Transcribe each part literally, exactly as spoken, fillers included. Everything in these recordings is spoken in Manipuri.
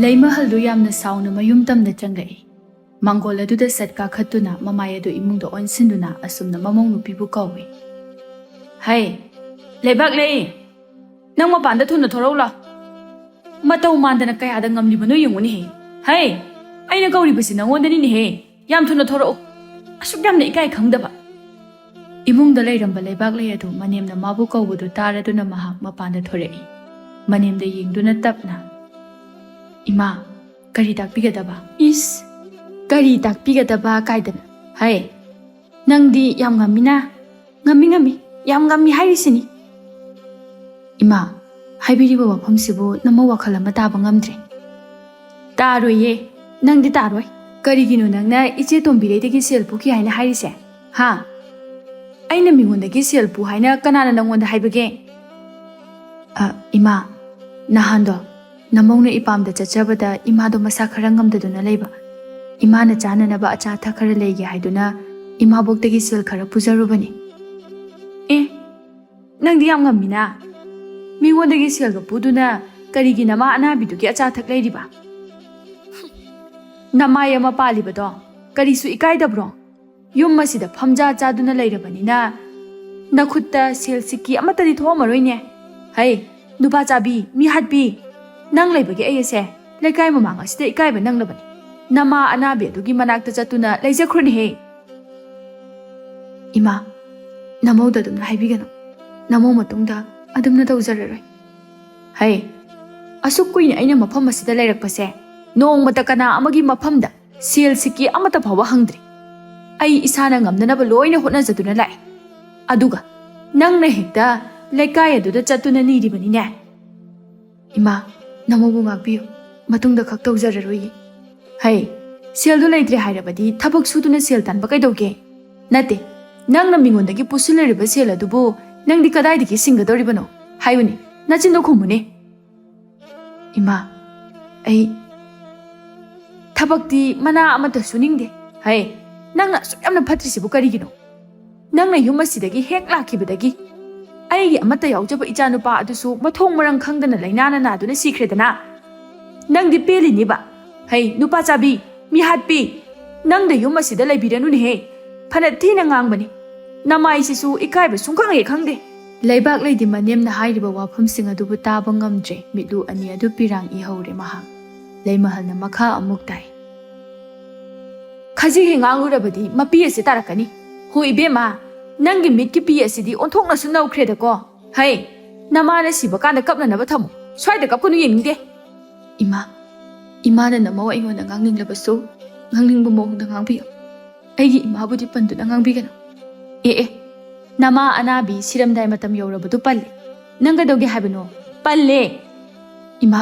ꯂꯩꯃꯍꯜꯗꯨ ꯌꯥꯝꯅ ꯁꯥꯎꯅ ꯃꯌꯨꯝ ꯇꯝꯗ ꯆꯪꯂꯛꯏ꯫ ꯃꯥꯡꯒꯣꯜ ꯑꯗꯨꯗ ꯁꯠ ꯀꯥꯈꯠꯇꯨꯅ ꯃꯃꯥꯏ ꯑꯗꯨ ꯏꯃꯨꯡꯗ ꯑꯣꯟꯁꯤꯟꯗꯨꯅ ꯑꯁꯨꯝꯅ ꯃꯃꯧ ꯅꯨꯄꯤꯕꯨ ꯀꯧꯏ꯫ "ꯍꯩ, ꯂꯩꯕꯥꯛꯂꯩ, ꯅꯪ ꯃꯄꯥꯟꯗ ꯊꯨꯅ ꯊꯣꯔꯛꯎ ꯂꯥꯎ꯫ ꯃꯇꯧ ꯃꯥꯟꯗꯅ ꯀꯌꯥꯗ ꯉꯝꯂꯤꯕꯅꯣ ꯌꯦꯡꯉꯨꯅꯦꯍꯦ꯫ ꯍꯩ, ꯑꯩꯅ ꯀꯧꯔꯤꯕꯁꯤ ꯅꯪꯉꯣꯟꯗꯅꯤꯅꯦꯍꯦ꯫ ꯌꯥꯝ ꯊꯨꯅ ꯊꯣꯔꯛꯎ꯫ ꯑꯁꯨꯛ ꯌꯥꯝꯅ ꯏꯀꯥꯏ ꯈꯪꯗꯕ!" ꯏꯃꯨꯡꯗ ꯂꯩꯔꯝꯕ ꯂꯩꯕꯥꯛꯂꯩ ꯑꯗꯨ ꯃꯅꯦꯝꯅ ꯃꯥꯕꯨ ꯀꯧꯕꯗꯨ ꯇꯥꯔꯗꯨꯅ ꯃꯍꯥꯛ ꯃꯄꯥꯟꯗ ꯊꯣꯔꯛꯏ꯫ ꯃꯅꯦꯝꯗ ꯌꯦꯡꯗꯨꯅ ꯇꯞꯅ, "ꯏꯃꯥ, ꯀꯔꯤ ꯇꯥꯛꯄꯤꯒꯗꯕ?" "ꯏꯁ, ꯀꯔꯤ ꯇꯥꯛꯄꯤꯒꯗꯕ ꯀꯥꯏꯗꯅ? ꯍꯩ, ꯅꯪꯗꯤ ꯌꯥꯝ ꯉꯝꯃꯤꯅ꯫ ꯉꯝꯃꯤ, ꯉꯝꯃꯤ, ꯌꯥꯝ ꯉꯝꯃꯤ ꯍꯥꯏꯔꯤꯁꯤꯅꯤ꯫" "ꯏꯃꯥ, ꯍꯥꯏꯕꯤꯔꯤꯕ ꯋꯥꯐꯝꯁꯤꯕꯨ ꯅꯃꯧ ꯋꯥꯈꯜ ꯑꯃ ꯇꯥꯕ ꯉꯝꯗ꯭ꯔꯦ꯫" "ꯇꯥꯔꯣꯏꯌꯦ, ꯅꯪꯗꯤ ꯇꯥꯔꯣꯏ꯫ ꯀꯔꯤꯒꯤꯅꯣ ꯅꯪꯅ ꯏꯆꯦ ꯇꯣꯝꯕꯤꯔꯩꯗꯒꯤ ꯁꯦꯜ ꯄꯨꯈꯤ ꯍꯥꯏꯅ ꯍꯥꯏꯔꯤꯁꯦ? ꯍꯥ? ꯑꯩꯅ ꯃꯤꯉꯣꯟꯗꯒꯤ ꯁꯦꯜ ꯄꯨ ꯍꯥꯏꯅ ꯀꯅꯥꯅ ꯅꯪꯉꯣꯟꯗ ꯍꯥꯏꯕꯒꯦ?" "ꯑ, ꯏꯃꯥ, ꯅꯍꯥꯟꯗꯣ ꯅꯃꯧꯅ ꯏꯄꯥꯝꯗ ꯆꯠꯆꯕꯗ ꯏꯃꯥꯗꯣ ꯃꯁꯥ ꯈꯔ ꯉꯝꯗꯗꯨꯅ ꯂꯩꯕ꯫ ꯏꯃꯥꯅ ꯆꯥꯅꯅꯕ ꯑꯆꯥ ꯑꯊꯛ ꯈꯔ ꯂꯩꯒꯦ ꯍꯥꯏꯗꯨꯅ ꯏꯃꯥꯕꯣꯛꯇꯒꯤ ꯁꯦꯜ ꯈꯔ ꯄꯨꯖꯔꯨꯕꯅꯤ꯫" "ꯑꯦ, ꯅꯪꯗꯤ ꯌꯥꯝ ꯉꯝꯃꯤꯅ꯫ ꯃꯤꯉꯣꯟꯗꯒꯤ ꯁꯦꯜꯒ ꯄꯨꯗꯨꯅ ꯀꯔꯤꯒꯤ ꯅꯃꯥ ꯑꯅꯥꯕꯤꯗꯨꯒꯤ ꯑꯆꯥ ꯑꯊꯛ ꯂꯩꯔꯤꯕ? ꯅꯃꯥꯏ ꯑꯃ ꯄꯥꯜꯂꯤꯕꯗꯣ ꯀꯔꯤꯁꯨ ꯏꯀꯥꯏꯗꯕ꯭ꯔꯣ? ꯌꯨꯝ ꯑꯁꯤꯗ ꯐꯝꯖꯥ ꯆꯥꯗꯨꯅ ꯂꯩꯔꯕꯅꯤꯅ ꯅꯈꯨꯠꯇ ꯁꯦꯜ ꯁꯤꯛꯀꯤ ꯑꯃꯠꯇꯗꯤ ꯊꯣꯛꯑꯝꯃꯔꯣꯏꯅꯦ꯫ ꯍꯩ, ꯅꯨꯄꯥ ꯆꯥꯕꯤ, ꯃꯤ ꯍꯥꯠꯄꯤ, ꯅꯪ ꯂꯩꯕꯒꯤ ꯑꯩ ꯑꯁꯦ ꯂꯩꯀꯥꯏ ꯃꯃꯥꯡ ꯑꯁꯤꯗ ꯏꯀꯥꯏꯕ ꯅꯪꯂꯕꯅꯤ꯫ ꯅꯃꯥ ꯑꯅꯥꯕꯤ ꯑꯗꯨꯒꯤ ꯃꯅꯥꯛꯇ ꯆꯠꯇꯨꯅ ꯂꯩꯖꯈ꯭ꯔꯣꯅꯦꯍꯦ꯫" "ꯏꯃꯥ, ꯅꯃꯧꯗ ꯑꯗꯨꯝꯅ ꯍꯥꯏꯕꯤꯒꯅꯨ꯫ ꯅꯃꯧ ꯃꯇꯨꯡꯗ ꯑꯗꯨꯝꯅ ꯇꯧꯖꯔꯔꯣꯏ꯫" "ꯍꯩ, ꯑꯁꯨꯛ ꯀꯨꯏꯅ ꯑꯩꯅ ꯃꯐꯝ ꯑꯁꯤꯗ ꯂꯩꯔꯛꯄꯁꯦ ꯅꯣꯡꯃꯇ ꯀꯅꯥ ꯑꯃꯒꯤ ꯃꯐꯝꯗ ꯁꯦꯜ ꯁꯤꯛꯀꯤ ꯑꯃꯠꯇ ꯐꯥꯎꯕ ꯍꯪꯗ꯭ꯔꯤ꯫ ꯑꯩ ꯏꯁꯥꯅ ꯉꯝꯅꯅꯕ ꯂꯣꯏꯅ ꯍꯣꯠꯅꯖꯗꯨꯅ ꯂꯥꯛꯏ꯫ ꯑꯗꯨꯒ ꯅꯪꯅ ꯍꯦꯛꯇ ꯂꯩꯀꯥꯏ ꯑꯗꯨꯗ ꯆꯠꯇꯨꯅ ꯅꯤꯔꯤꯕꯅꯤꯅꯦ꯫" "ꯏꯃꯥ, ꯅꯃꯧꯕꯨ ꯉꯥꯛꯄꯤꯌꯨ꯫ ꯃꯇꯨꯡꯗ ꯈꯛ ꯇꯧꯖꯔꯔꯣꯏꯌꯦ꯫" "ꯍꯩ, ꯁꯦꯜꯗꯨ ꯂꯩꯇ꯭ꯔꯦ ꯍꯥꯏꯔꯕꯗꯤ ꯊꯕꯛ ꯁꯨꯗꯨꯅ ꯁꯦꯜ ꯇꯥꯟꯕ ꯀꯩꯗꯧꯒꯦ? ꯅꯠꯇꯦ, ꯅꯪꯅ ꯃꯤꯉꯣꯟꯗꯒꯤ ꯄꯨꯁꯤꯜꯂꯨꯔꯤꯕ ꯁꯦꯜ ꯑꯗꯨꯕꯨ ꯅꯪꯗꯤ ꯀꯗꯥꯏꯗꯒꯤ ꯁꯤꯡꯒꯗꯧꯔꯤꯕꯅꯣ? ꯍꯥꯏꯌꯨꯅꯦ, ꯅꯆꯤꯟꯗꯣ ꯈꯨꯝꯃꯨꯅꯦ꯫" "ꯏꯃꯥ, ꯑꯩ ꯊꯕꯛꯇꯤ ꯃꯅꯥ ꯑꯃꯠꯇ ꯁꯨꯅꯤꯡꯗꯦ꯫" "ꯍꯩ, ꯅꯪꯅ ꯑꯁꯨꯛ ꯌꯥꯝꯅ ꯐꯠꯇ꯭ꯔꯤꯁꯤꯕꯨ ꯀꯔꯤꯒꯤꯅꯣ? ꯅꯪꯅ ꯌꯨꯝ ꯑꯁꯤꯗꯒꯤ ꯍꯦꯛ ꯂꯥꯛꯈꯤꯕꯗꯒꯤ ꯑꯩꯒꯤ ꯑꯃꯠꯇ ꯌꯥꯎꯖꯕ ꯏꯆꯥꯅꯨꯄꯥ ꯑꯗꯨꯁꯨ ꯃꯊꯣꯡ ꯃꯔꯝ ꯈꯪꯗꯅ ꯂꯥꯏꯅꯥꯅ ꯅꯥꯗꯨꯅ ꯁꯤꯈ꯭ꯔꯦꯗꯅ꯫ ꯅꯪꯗꯤ ꯄꯦꯜꯂꯤꯅꯤꯕ꯫ ꯍꯩ, ꯅꯨꯄꯥ ꯆꯥꯕꯤ, ꯃꯤꯍꯥꯠꯄꯤ, ꯅꯪꯗ ꯌꯨꯝ ꯑꯁꯤꯗ ꯂꯩꯕꯤꯔꯅꯨꯅꯦꯍꯦ꯫ ꯐꯅ ꯊꯤꯅ ꯉꯥꯡꯕꯅꯤ꯫ ꯅꯃꯥꯏꯁꯤꯁꯨ ꯏꯀꯥꯏꯕ ꯁꯨꯡꯈꯪ ꯍꯦꯛ ꯈꯪꯗꯦ꯫ ꯂꯩꯕꯥꯛ ꯂꯩꯗꯤ ꯃꯅꯦꯝꯅ ꯍꯥꯏꯔꯤꯕ ꯋꯥꯐꯝꯁꯤꯡ ꯑꯗꯨꯕꯨ ꯇꯥꯕ ꯉꯝꯗ꯭ꯔꯦ꯫ ꯃꯤꯠꯂꯨ ꯑꯅꯤ ꯑꯗꯨ ꯄꯤꯔꯥꯡ ꯏꯍꯧꯔꯦ ꯃꯍꯥꯛ꯫ ꯂꯩꯃꯍꯜꯅ ꯃꯈꯥ ꯑꯃꯨꯛ ꯇꯥꯏ꯫ ꯈꯖꯤꯛ ꯍꯦꯛ ꯉꯥꯡꯂꯨꯔꯕꯗꯤ ꯃꯄꯤ ꯑꯁꯤ ꯇꯥꯔꯛꯀꯅꯤ꯫ ꯍꯣ ꯏꯕꯦꯝꯃ, ꯅꯪꯒꯤ ꯃꯤꯠꯀꯤ ꯄꯤ ꯑꯁꯤꯗꯤ ꯑꯣꯟꯊꯣꯛꯅꯁꯨ ꯅꯧꯈ꯭ꯔꯦꯗꯀꯣ꯫ ꯍꯩ, ꯅꯃꯥꯅ ꯁꯤꯕ ꯀꯥꯟꯗ ꯀꯞꯅꯅꯕ ꯊꯝꯃꯨ꯫ ꯁ꯭ꯋꯥꯏꯗ ꯀꯞꯀꯅꯨ, ꯌꯦꯡꯅꯤꯡꯗꯦ꯫ ꯏꯃꯥ, ꯏꯃꯥꯅ ꯅꯃꯧ ꯑꯩꯉꯣꯟꯗ ꯉꯥꯡꯅꯤꯡꯂꯕꯁꯨ ꯉꯥꯡꯅꯤꯡꯕ ꯃꯑꯣꯡꯗ ꯉꯥꯡꯕꯤꯌꯨ꯫ ꯑꯩꯒꯤ ꯏꯃꯥꯕꯨꯗꯤ ꯄꯟꯗꯨꯅ ꯉꯥꯡꯕꯤꯒꯅꯨ꯫ ꯑꯦ ꯑꯦ, ꯅꯃꯥ ꯑꯅꯥꯕꯤ ꯁꯤꯔꯝꯗꯥꯏ ꯃꯇꯝ ꯌꯧꯔꯕꯗꯨ ꯄꯜꯂꯦ꯫ ꯅꯪ ꯀꯩꯗꯧꯒꯦ ꯍꯥꯏꯕꯅꯣ? ꯄꯜꯂꯦ꯫ ꯏꯃꯥ,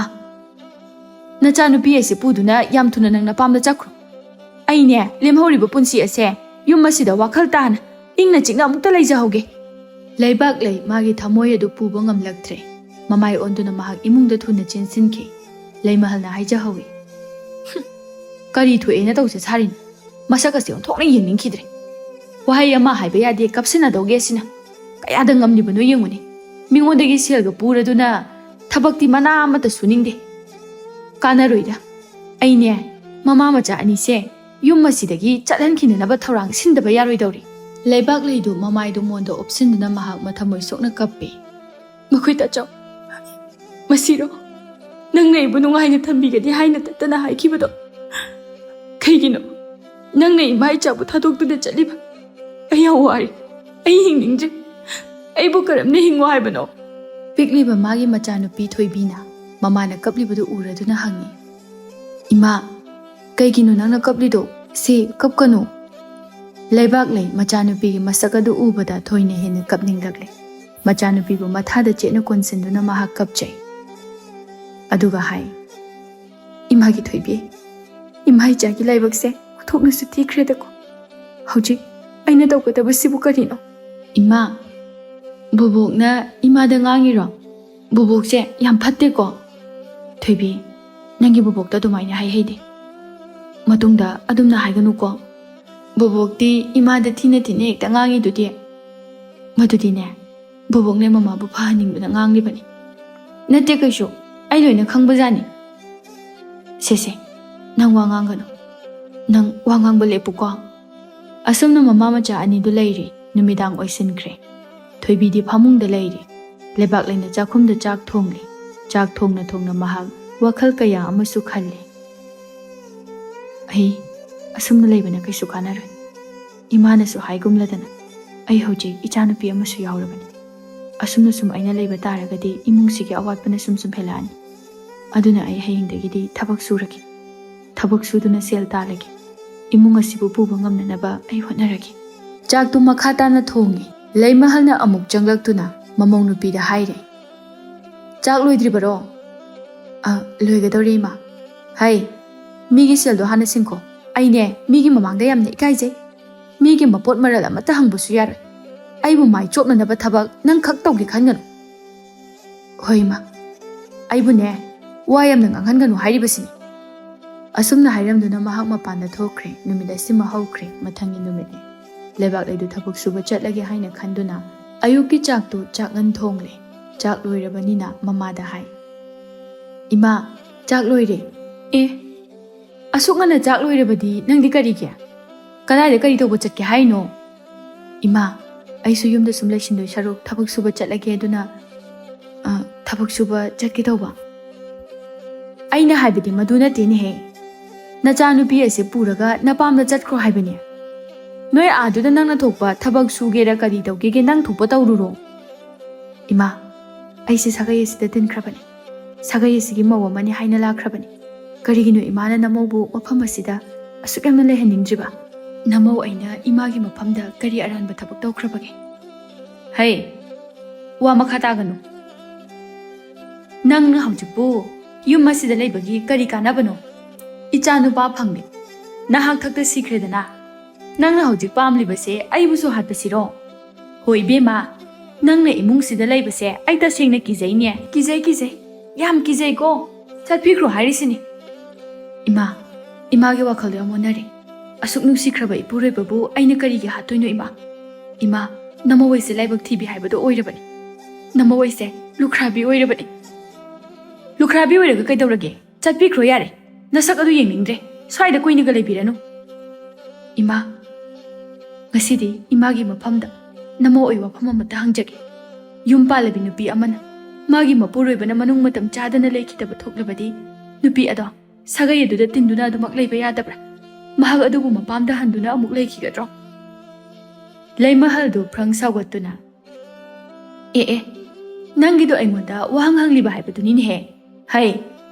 ꯅꯆꯥꯅꯨꯄꯤ ꯑꯁꯤ ꯄꯨꯗꯨꯅ ꯌꯥꯝ ꯊꯨꯅ ꯅꯪ ꯅꯄꯥꯝꯗ ꯆꯠꯈ꯭ꯔꯣ꯫ ꯑꯩꯅꯦ, ꯂꯦꯝꯍꯧꯔꯤꯕ ꯄꯨꯟꯁꯤ ꯑꯁꯦ ꯌꯨꯝ ꯑꯁꯤꯗ ꯋꯥꯈꯜ ꯇꯥꯅ, ꯏꯪꯅ ꯆꯤꯛꯅ ꯑꯃꯨꯛꯇ ꯂꯩꯖꯍꯧꯒꯦ꯫ ꯂꯩꯕꯥꯛ ꯂꯩ ꯃꯥꯒꯤ ꯊꯃꯣꯏ ꯑꯗꯨ ꯄꯨꯕ ꯉꯝꯂꯛꯇ꯭ꯔꯦ꯫ ꯃꯃꯥꯏ ꯑꯣꯟꯗꯨꯅ ꯃꯍꯥꯛ ꯏꯃꯨꯡꯗ ꯊꯨꯅ ꯆꯦꯟꯁꯤꯟꯈꯤ꯫ ꯂꯩꯃꯍꯜꯅ ꯍꯥꯏꯖꯍꯧꯏ, "ꯍꯨꯝ, ꯀꯔꯤ ꯊꯣꯛꯑꯦꯅ ꯇꯧꯁꯦ ꯁꯥꯔꯤꯅꯣ? ꯃꯁꯛ ꯑꯁꯤ ꯑꯣꯟꯊꯣꯛꯅ ꯌꯦꯡꯅꯤꯡꯈꯤꯗ꯭ꯔꯦ꯫ ꯋꯥꯍꯩ ꯑꯃ ꯍꯥꯏꯕ ꯌꯥꯗꯦ, ꯀꯞꯁꯤꯟꯅꯗꯧꯒꯦ ꯑꯁꯤꯅ꯫ ꯀꯌꯥꯗ ꯉꯝꯂꯤꯕꯅꯣ ꯌꯦꯡꯉꯨꯅꯦ꯫ ꯃꯤꯉꯣꯟꯗꯒꯤ ꯁꯦꯜꯒ ꯄꯨꯔꯗꯨꯅ ꯊꯕꯛꯇꯤ ꯃꯅꯥ ꯑꯃꯠꯇ ꯁꯨꯅꯤꯡꯗꯦ꯫ ꯀꯥꯟꯅꯔꯣꯏꯗ꯫ ꯑꯩꯅꯦ, ꯃꯃꯥ ꯃꯆꯥ ꯑꯅꯤꯁꯦ ꯌꯨꯝ ꯑꯁꯤꯗꯒꯤ ꯆꯠꯍꯟꯈꯤꯅꯅꯕ ꯊꯧꯔꯥꯡ ꯁꯤꯟꯗꯕ ꯌꯥꯔꯣꯏꯗꯧꯔꯤ꯫" ꯂꯩꯕꯥꯛ ꯂꯩꯗꯨ ꯃꯃꯥꯏꯗꯨ ꯃꯣꯟꯗ ꯑꯣꯞꯁꯤꯟꯗꯨꯅ ꯃꯍꯥꯛ ꯃꯊꯃꯣꯏ ꯁꯣꯛꯅ ꯀꯞꯄꯤ꯫ "ꯃꯈꯣꯏ ꯇꯥꯆꯧ, ꯃꯁꯤꯔꯣ? ꯅꯪꯅ ꯑꯩꯕꯨ ꯅꯨꯡꯉꯥꯏꯅ ꯊꯝꯕꯤꯒꯅꯤ ꯍꯥꯏꯅ ꯇꯠꯇꯅ ꯍꯥꯏꯈꯤꯕꯗꯣ? ꯀꯩꯒꯤꯅꯣ ꯅꯪꯅ ꯏꯃꯥ ꯏꯆꯥꯕꯨ ꯊꯥꯗꯣꯛꯇꯨꯅ ꯆꯠꯂꯤꯕ? ꯑꯩ ꯌꯥꯝ ꯋꯥꯔꯦ꯫ ꯑꯩ ꯍꯤꯡꯅꯤꯡꯗ꯭ꯔꯦ꯫ ꯑꯩꯕꯨ ꯀꯔꯝꯅ ꯍꯤꯡꯉꯣ ꯍꯥꯏꯕꯅꯣ?" ꯄꯤꯛꯂꯤꯕ ꯃꯥꯒꯤ ꯃꯆꯥꯅꯨꯄꯤ ꯊꯣꯏꯕꯤꯅ ꯃꯃꯥꯅ ꯀꯞꯂꯤꯕꯗꯨ ꯎꯔꯗꯨꯅ ꯍꯪꯉꯤ, "ꯏꯃꯥ, ꯀꯩꯒꯤꯅꯣ ꯅꯪꯅ ꯀꯞꯂꯤꯗꯣ? ꯁꯤ ꯀꯞꯀꯅꯨ꯫" ꯂꯩꯕꯥꯛ ꯂꯩ ꯃꯆꯥꯅꯨꯄꯤꯒꯤ ꯃꯁꯛ ꯑꯗꯨ ꯎꯕꯗ ꯊꯣꯏꯅ ꯍꯦꯟꯅ ꯀꯞꯅꯤꯡꯂꯛꯂꯦ꯫ ꯃꯆꯥꯅꯨꯄꯤꯕꯨ ꯃꯊꯥꯗ ꯆꯦꯠꯅ ꯀꯣꯟꯁꯤꯟꯗꯨꯅ ꯃꯍꯥꯛ ꯀꯞꯆꯩ꯫ ꯑꯗꯨꯒ ꯍꯥꯏ, "ꯏꯃꯥꯒꯤ ꯊꯣꯏꯕꯤ, ꯏꯃꯥ ꯏꯆꯥꯒꯤ ꯂꯥꯏꯕꯛꯁꯦ ꯑꯣꯟꯊꯣꯛꯅꯁꯨ ꯊꯤꯈ꯭ꯔꯦꯗꯀꯣ꯫ ꯍꯧꯖꯤꯛ ꯑꯩꯅ ꯇꯧꯒꯗꯕꯁꯤꯕꯨ ꯀꯔꯤꯅꯣ?" "ꯏꯃꯥ, ꯕꯨꯕꯣꯛꯅ ꯏꯃꯥꯗ ꯉꯥꯡꯉꯤꯔꯣ? ꯕꯨꯕꯣꯛꯁꯦ ꯌꯥꯝ ꯐꯠꯇꯦꯀꯣ꯫" "ꯊꯣꯏꯕꯤ, ꯅꯪꯒꯤ ꯕꯨꯕꯣꯛꯇ ꯑꯗꯨꯃꯥꯏꯅ ꯍꯥꯏꯍꯩꯗꯦ꯫ ꯃꯇꯨꯡꯗ ꯑꯗꯨꯝꯅ ꯍꯥꯏꯒꯅꯨꯀꯣ꯫ ꯕꯨꯕꯣꯛꯇꯤ ꯏꯃꯥꯗ ꯊꯤꯅ ꯊꯤꯅ ꯍꯦꯛꯇ ꯉꯥꯡꯉꯤꯗꯨꯗꯤ꯫" "ꯃꯗꯨꯗꯤꯅꯦ, ꯕꯨꯕꯣꯛꯅ ꯃꯃꯥꯕꯨ ꯐꯍꯟꯅꯤꯡꯕꯗ ꯉꯥꯡꯂꯤꯕꯅꯤ꯫ ꯅꯠꯇꯦ ꯀꯩꯁꯨ, ꯑꯩ ꯂꯣꯏꯅ ꯈꯪꯕꯖꯥꯠꯅꯤ꯫" "ꯁꯦ, ꯁꯦ, ꯅꯪ ꯋꯥ ꯉꯥꯡꯒꯅꯨ꯫ ꯅꯪ ꯋꯥ ꯉꯥꯡꯕ ꯂꯦꯞꯄꯨꯀꯣ"꯫ ꯑꯁꯨꯝꯅ ꯃꯃꯥ ꯃꯆꯥ ꯑꯅꯤꯗꯨ ꯂꯩꯔꯤ꯫ ꯅꯨꯃꯤꯗꯥꯡ ꯑꯣꯏꯁꯤꯟꯈ꯭ꯔꯦ꯫ ꯊꯣꯏꯕꯤꯗꯤ ꯐꯃꯨꯡꯗ ꯂꯩꯔꯤ꯫ ꯂꯩꯕꯥꯛꯂꯩꯅ ꯆꯥꯛꯈꯨꯝꯗ ꯆꯥꯛ ꯊꯣꯡꯂꯤ꯫ ꯆꯥꯛ ꯊꯣꯡꯅ ꯊꯣꯡꯅ ꯃꯍꯥꯛ ꯋꯥꯈꯜ ꯀꯌꯥ ꯑꯃꯁꯨ ꯈꯜꯂꯤ꯫ "ꯑꯩ ꯑꯁꯨꯝꯅ ꯂꯩꯕꯅ ꯀꯩꯁꯨ ꯀꯥꯟꯅꯔꯣꯏ꯫ ꯏꯃꯥꯅꯁꯨ ꯍꯥꯏꯒꯨꯝꯂꯗꯅ ꯑꯩ ꯍꯧꯖꯤꯛ ꯏꯆꯥꯅꯨꯄꯤ ꯑꯃꯁꯨ ꯌꯥꯎꯔꯕꯅꯤ꯫ ꯑꯁꯨꯝꯅ ꯁꯨꯝ ꯑꯩꯅ ꯂꯩꯕ ꯇꯥꯔꯒꯗꯤ ꯏꯃꯨꯡꯁꯤꯒꯤ ꯑꯋꯥꯠꯄꯅ ꯁꯨꯝ ꯁꯨꯝ ꯍꯦꯜꯂꯛꯑꯅꯤ꯫ ꯑꯗꯨꯅ ꯑꯩ ꯍꯌꯦꯡꯗꯒꯤꯗꯤ ꯊꯕꯛ ꯁꯨꯔꯒꯦ꯫ ꯊꯕꯛ ꯁꯨꯗꯨꯅ ꯁꯦꯜ ꯇꯥꯜꯂꯒꯦ꯫ ꯏꯃꯨꯡ ꯑꯁꯤꯕꯨ ꯄꯨꯕ ꯉꯝꯅꯅꯕ ꯑꯩ ꯍꯣꯠꯅꯔꯒꯦ"꯫ ꯆꯥꯛꯇꯨ ꯃꯈꯥ ꯇꯥꯅ ꯊꯣꯡꯉꯤ꯫ ꯂꯩꯃꯍꯜꯅ ꯑꯃꯨꯛ ꯆꯪꯂꯛꯇꯨꯅ ꯃꯃꯧ ꯅꯨꯄꯤꯗ ꯍꯥꯏꯔꯦ꯫ "ꯆꯥꯛ ꯂꯣꯏꯗ꯭ꯔꯤꯕꯔꯣ?" "ꯑ, ꯂꯣꯏꯒꯗꯧꯔꯦ, ꯏꯃꯥ"꯫ "ꯍꯩ, ꯃꯤꯒꯤ ꯁꯦꯜꯗꯣ ꯍꯥꯟꯅ ꯁꯤꯡꯈꯣ꯫ ꯑꯩꯅꯦ, ꯃꯤꯒꯤ ꯃꯃꯥꯡꯗ ꯌꯥꯝꯅ ꯏꯀꯥꯏꯖꯩ꯫ ꯃꯤꯒꯤ ꯃꯄꯣꯠ ꯃꯔꯜ ꯑꯃꯠꯇ ꯍꯪꯕꯁꯨ ꯌꯥꯔꯣꯏ꯫ ꯑꯩꯕꯨ ꯃꯥꯏ ꯆꯣꯞꯅꯅꯕ ꯊꯕꯛ ꯅꯪ ꯈꯛ ꯇꯧꯒꯦ ꯈꯟꯒꯅꯨ"꯫ "ꯍꯣꯏ, ꯏꯃꯥ꯫ ꯑꯩꯕꯨꯅꯦ, ꯋꯥ ꯌꯥꯝꯅ ꯉꯥꯡꯍꯟꯒꯅꯨ ꯍꯥꯏꯔꯤꯕꯁꯤꯅꯤ"꯫ ꯑꯁꯨꯝꯅ ꯍꯥꯏꯔꯝꯗꯨꯅ ꯃꯍꯥꯛ ꯃꯄꯥꯟꯗ ꯊꯣꯛꯈ꯭ꯔꯦ꯫ ꯅꯨꯃꯤꯠ ꯑꯁꯤꯃ ꯍꯧꯈ꯭ꯔꯦ꯫ ꯃꯊꯪꯒꯤ ꯅꯨꯃꯤꯠꯅꯤ꯫ ꯂꯩꯕꯥꯛꯂꯩꯗꯨ ꯊꯕꯛ ꯁꯨꯕ ꯆꯠꯂꯒꯦ ꯍꯥꯏꯅ ꯈꯟꯗꯨꯅ ꯑꯌꯨꯛꯀꯤ ꯆꯥꯛꯇꯨ ꯆꯥꯛꯉꯟ ꯊꯣꯡꯂꯦ꯫ ꯆꯥꯛ ꯂꯣꯏꯔꯕꯅꯤꯅ ꯃꯃꯥꯗ ꯍꯥꯏ, "ꯏꯃꯥ, ꯆꯥꯛ ꯂꯣꯏꯔꯦ"꯫ "ꯑꯦ, ꯑꯁꯨꯛ ꯉꯟꯅ ꯆꯥꯛ ꯂꯣꯏꯔꯕꯗꯤ ꯅꯪꯗꯤ ꯀꯔꯤꯒꯤ? ꯀꯗꯥꯏꯗ ꯀꯔꯤ ꯇꯧꯕ ꯆꯠꯀꯦ ꯍꯥꯏꯅꯣ?" "ꯏꯃꯥ, ꯑꯩꯁꯨ ꯌꯨꯝꯗ ꯁꯨꯝ ꯂꯩꯁꯤꯟꯗꯣꯏ ꯁꯔꯨꯛ ꯊꯕꯛ ꯁꯨꯕ ꯆꯠꯂꯒꯦ, ꯑꯗꯨꯅ, ꯑ, ꯊꯕꯛ ꯁꯨꯕ ꯆꯠꯀꯦ ꯇꯧꯕ"꯫ "ꯑꯩꯅ ꯍꯥꯏꯕꯗꯤ ꯃꯗꯨ ꯅꯠꯇꯦꯅꯦꯍꯦ꯫ ꯅꯆꯥꯅꯨꯄꯤ ꯑꯁꯤ ꯄꯨꯔꯒ ꯅꯄꯥꯝꯗ ꯆꯠꯈ꯭ꯔꯣ ꯍꯥꯏꯕꯅꯦ꯫ ꯅꯣꯏ ꯑꯥꯗꯨꯗ ꯅꯪꯅ ꯊꯣꯛꯄ ꯊꯕꯛ ꯁꯨꯒꯦꯔꯥ ꯀꯔꯤ ꯇꯧꯒꯦꯒꯦ ꯅꯪ ꯊꯣꯛꯄ ꯇꯧꯔꯨꯔꯣ"꯫ "ꯏꯃꯥ, ꯑꯩꯁꯦ ꯁꯥꯒꯩ ꯑꯁꯤꯗ ꯇꯤꯟꯈ꯭ꯔꯕꯅꯤ꯫ ꯁꯥꯒꯩ ꯑꯁꯤꯒꯤ ꯃꯧ ꯑꯃꯅꯤ ꯍꯥꯏꯅ ꯂꯥꯛꯈ꯭ꯔꯕꯅꯤ꯫ ꯀꯔꯤꯒꯤꯅꯣ ꯏꯃꯥꯅ ꯅꯃꯧꯕꯨ ꯃꯐꯝ ꯑꯁꯤꯗ ꯑꯁꯨꯛ ꯌꯥꯝꯅ ꯂꯩꯍꯟꯅꯤꯡꯗ꯭ꯔꯤꯕ? ꯅꯃꯧ ꯑꯩꯅ ꯏꯃꯥꯒꯤ ꯃꯐꯝꯗ ꯀꯔꯤ ꯑꯔꯥꯟꯕ ꯊꯕꯛ ꯇꯧꯈ꯭ꯔꯕꯒꯦ?" "ꯍꯩ, ꯋꯥ ꯃꯈꯥ ꯇꯥꯒꯅꯨ꯫ ꯅꯪꯅ ꯍꯧꯖꯤꯛꯄꯨ ꯌꯨꯝ ꯑꯁꯤꯗ ꯂꯩꯕꯒꯤ ꯀꯔꯤ ꯀꯥꯟꯅꯕꯅꯣ? ꯏꯆꯥ ꯅꯨꯄꯥ ꯐꯪꯂꯦ, ꯅꯍꯥꯛ ꯊꯛꯇ ꯁꯤꯈ꯭ꯔꯦꯗꯅ꯫ ꯅꯪꯅ ꯍꯧꯖꯤꯛ ꯄꯥꯝꯂꯤꯕꯁꯦ ꯑꯩꯕꯨꯁꯨ ꯍꯥꯠꯄꯁꯤꯔꯣ? ꯍꯣꯏ ꯏꯕꯦꯝꯃ, ꯅꯪꯅ ꯏꯃꯨꯡꯁꯤꯗ ꯂꯩꯕꯁꯦ ꯑꯩ ꯇꯁꯦꯡꯅ ꯀꯤꯖꯩꯅꯦ꯫ ꯀꯤꯖꯩ, ꯀꯤꯖꯩ, ꯌꯥꯝ ꯀꯤꯖꯩꯀꯣ꯫ ꯆꯠꯄꯤꯈ꯭ꯔꯣ ꯍꯥꯏꯔꯤꯁꯤꯅꯤ"꯫ "ꯏꯃꯥ, ꯏꯃꯥꯒꯤ ꯋꯥꯈꯜꯗꯣ ꯌꯥꯝ ꯑꯣꯟꯅꯔꯦ꯫ ꯑꯁꯨꯛ ꯅꯨꯡꯁꯤꯈ꯭ꯔꯕ ꯏꯄꯨꯔꯣꯏꯕꯕꯨ ꯑꯩꯅ ꯀꯔꯤꯒꯤ ꯍꯥꯠꯇꯣꯏꯅꯣ ꯏꯃꯥ? ꯏꯃꯥ, ꯅꯃꯧ ꯑꯩꯁꯦ ꯂꯥꯏꯕꯛ ꯊꯤꯕꯤ ꯍꯥꯏꯕꯗꯣ ꯑꯣꯏꯔꯕꯅꯤ꯫ ꯅꯃꯧ ꯑꯩꯁꯦ ꯂꯨꯈ꯭ꯔꯥꯕꯤ ꯑꯣꯏꯔꯕꯅꯤ"꯫ "ꯂꯨꯈ꯭ꯔꯥꯕꯤ ꯑꯣꯏꯔꯒ ꯀꯩꯗꯧꯔꯒꯦ? ꯆꯠꯄꯤꯈ꯭ꯔꯣ ꯌꯥꯔꯦ"꯫ ꯅꯁꯛ ꯑꯗꯨ ꯌꯦꯡꯅꯤꯡꯗ꯭ꯔꯦ꯫ ꯁ꯭ꯋꯥꯏꯗ ꯀꯨꯏꯅꯒ ꯂꯩꯕꯤꯔꯅꯨ꯫ ꯏꯃꯥ, ꯉꯁꯤꯗꯤ ꯏꯃꯥꯒꯤ ꯃꯐꯝꯗ ꯅꯃꯥ ꯑꯣꯏ ꯋꯥꯐꯝ ꯑꯃꯇ ꯍꯪꯖꯒꯦ꯫ ꯌꯨꯝ ꯄꯥꯜꯂꯕꯤ ꯅꯨꯄꯤ ꯑꯃꯅ ꯃꯥꯒꯤ ꯃꯄꯨꯔꯣꯏꯕꯅ ꯃꯅꯨꯡ ꯃꯇꯝ ꯆꯥꯗꯅ ꯂꯩꯈꯤꯗꯕ ꯊꯣꯛꯂꯕꯗꯤ, ꯅꯨꯄꯤ ꯑꯗꯣ ꯁꯥꯒꯩ ꯑꯗꯨꯗ ꯇꯤꯟꯗꯨꯅ ꯑꯗꯨꯃꯛ ꯂꯩꯕ ꯌꯥꯗꯕ꯭ꯔꯥ? ꯃꯍꯥꯛ ꯑꯗꯨꯕꯨ ꯃꯄꯥꯝꯗ ꯍꯟꯗꯨꯅ ꯑꯃꯨꯛ ꯂꯩꯈꯤꯒꯗ꯭ꯔꯣ? ꯂꯩꯃꯍꯜꯗꯨ ꯐ꯭ꯔꯪ ꯁꯥꯎꯒꯠꯇꯨꯅ, "ꯑꯦ ꯑꯦ, ꯅꯪꯒꯤꯗꯣ ꯑꯩꯉꯣꯟꯗ ꯋꯥꯍꯪ ꯍꯪꯂꯤꯕ ꯍꯥꯏꯕꯗꯨꯅꯤꯅꯦꯍꯦ꯫ ꯍꯩ,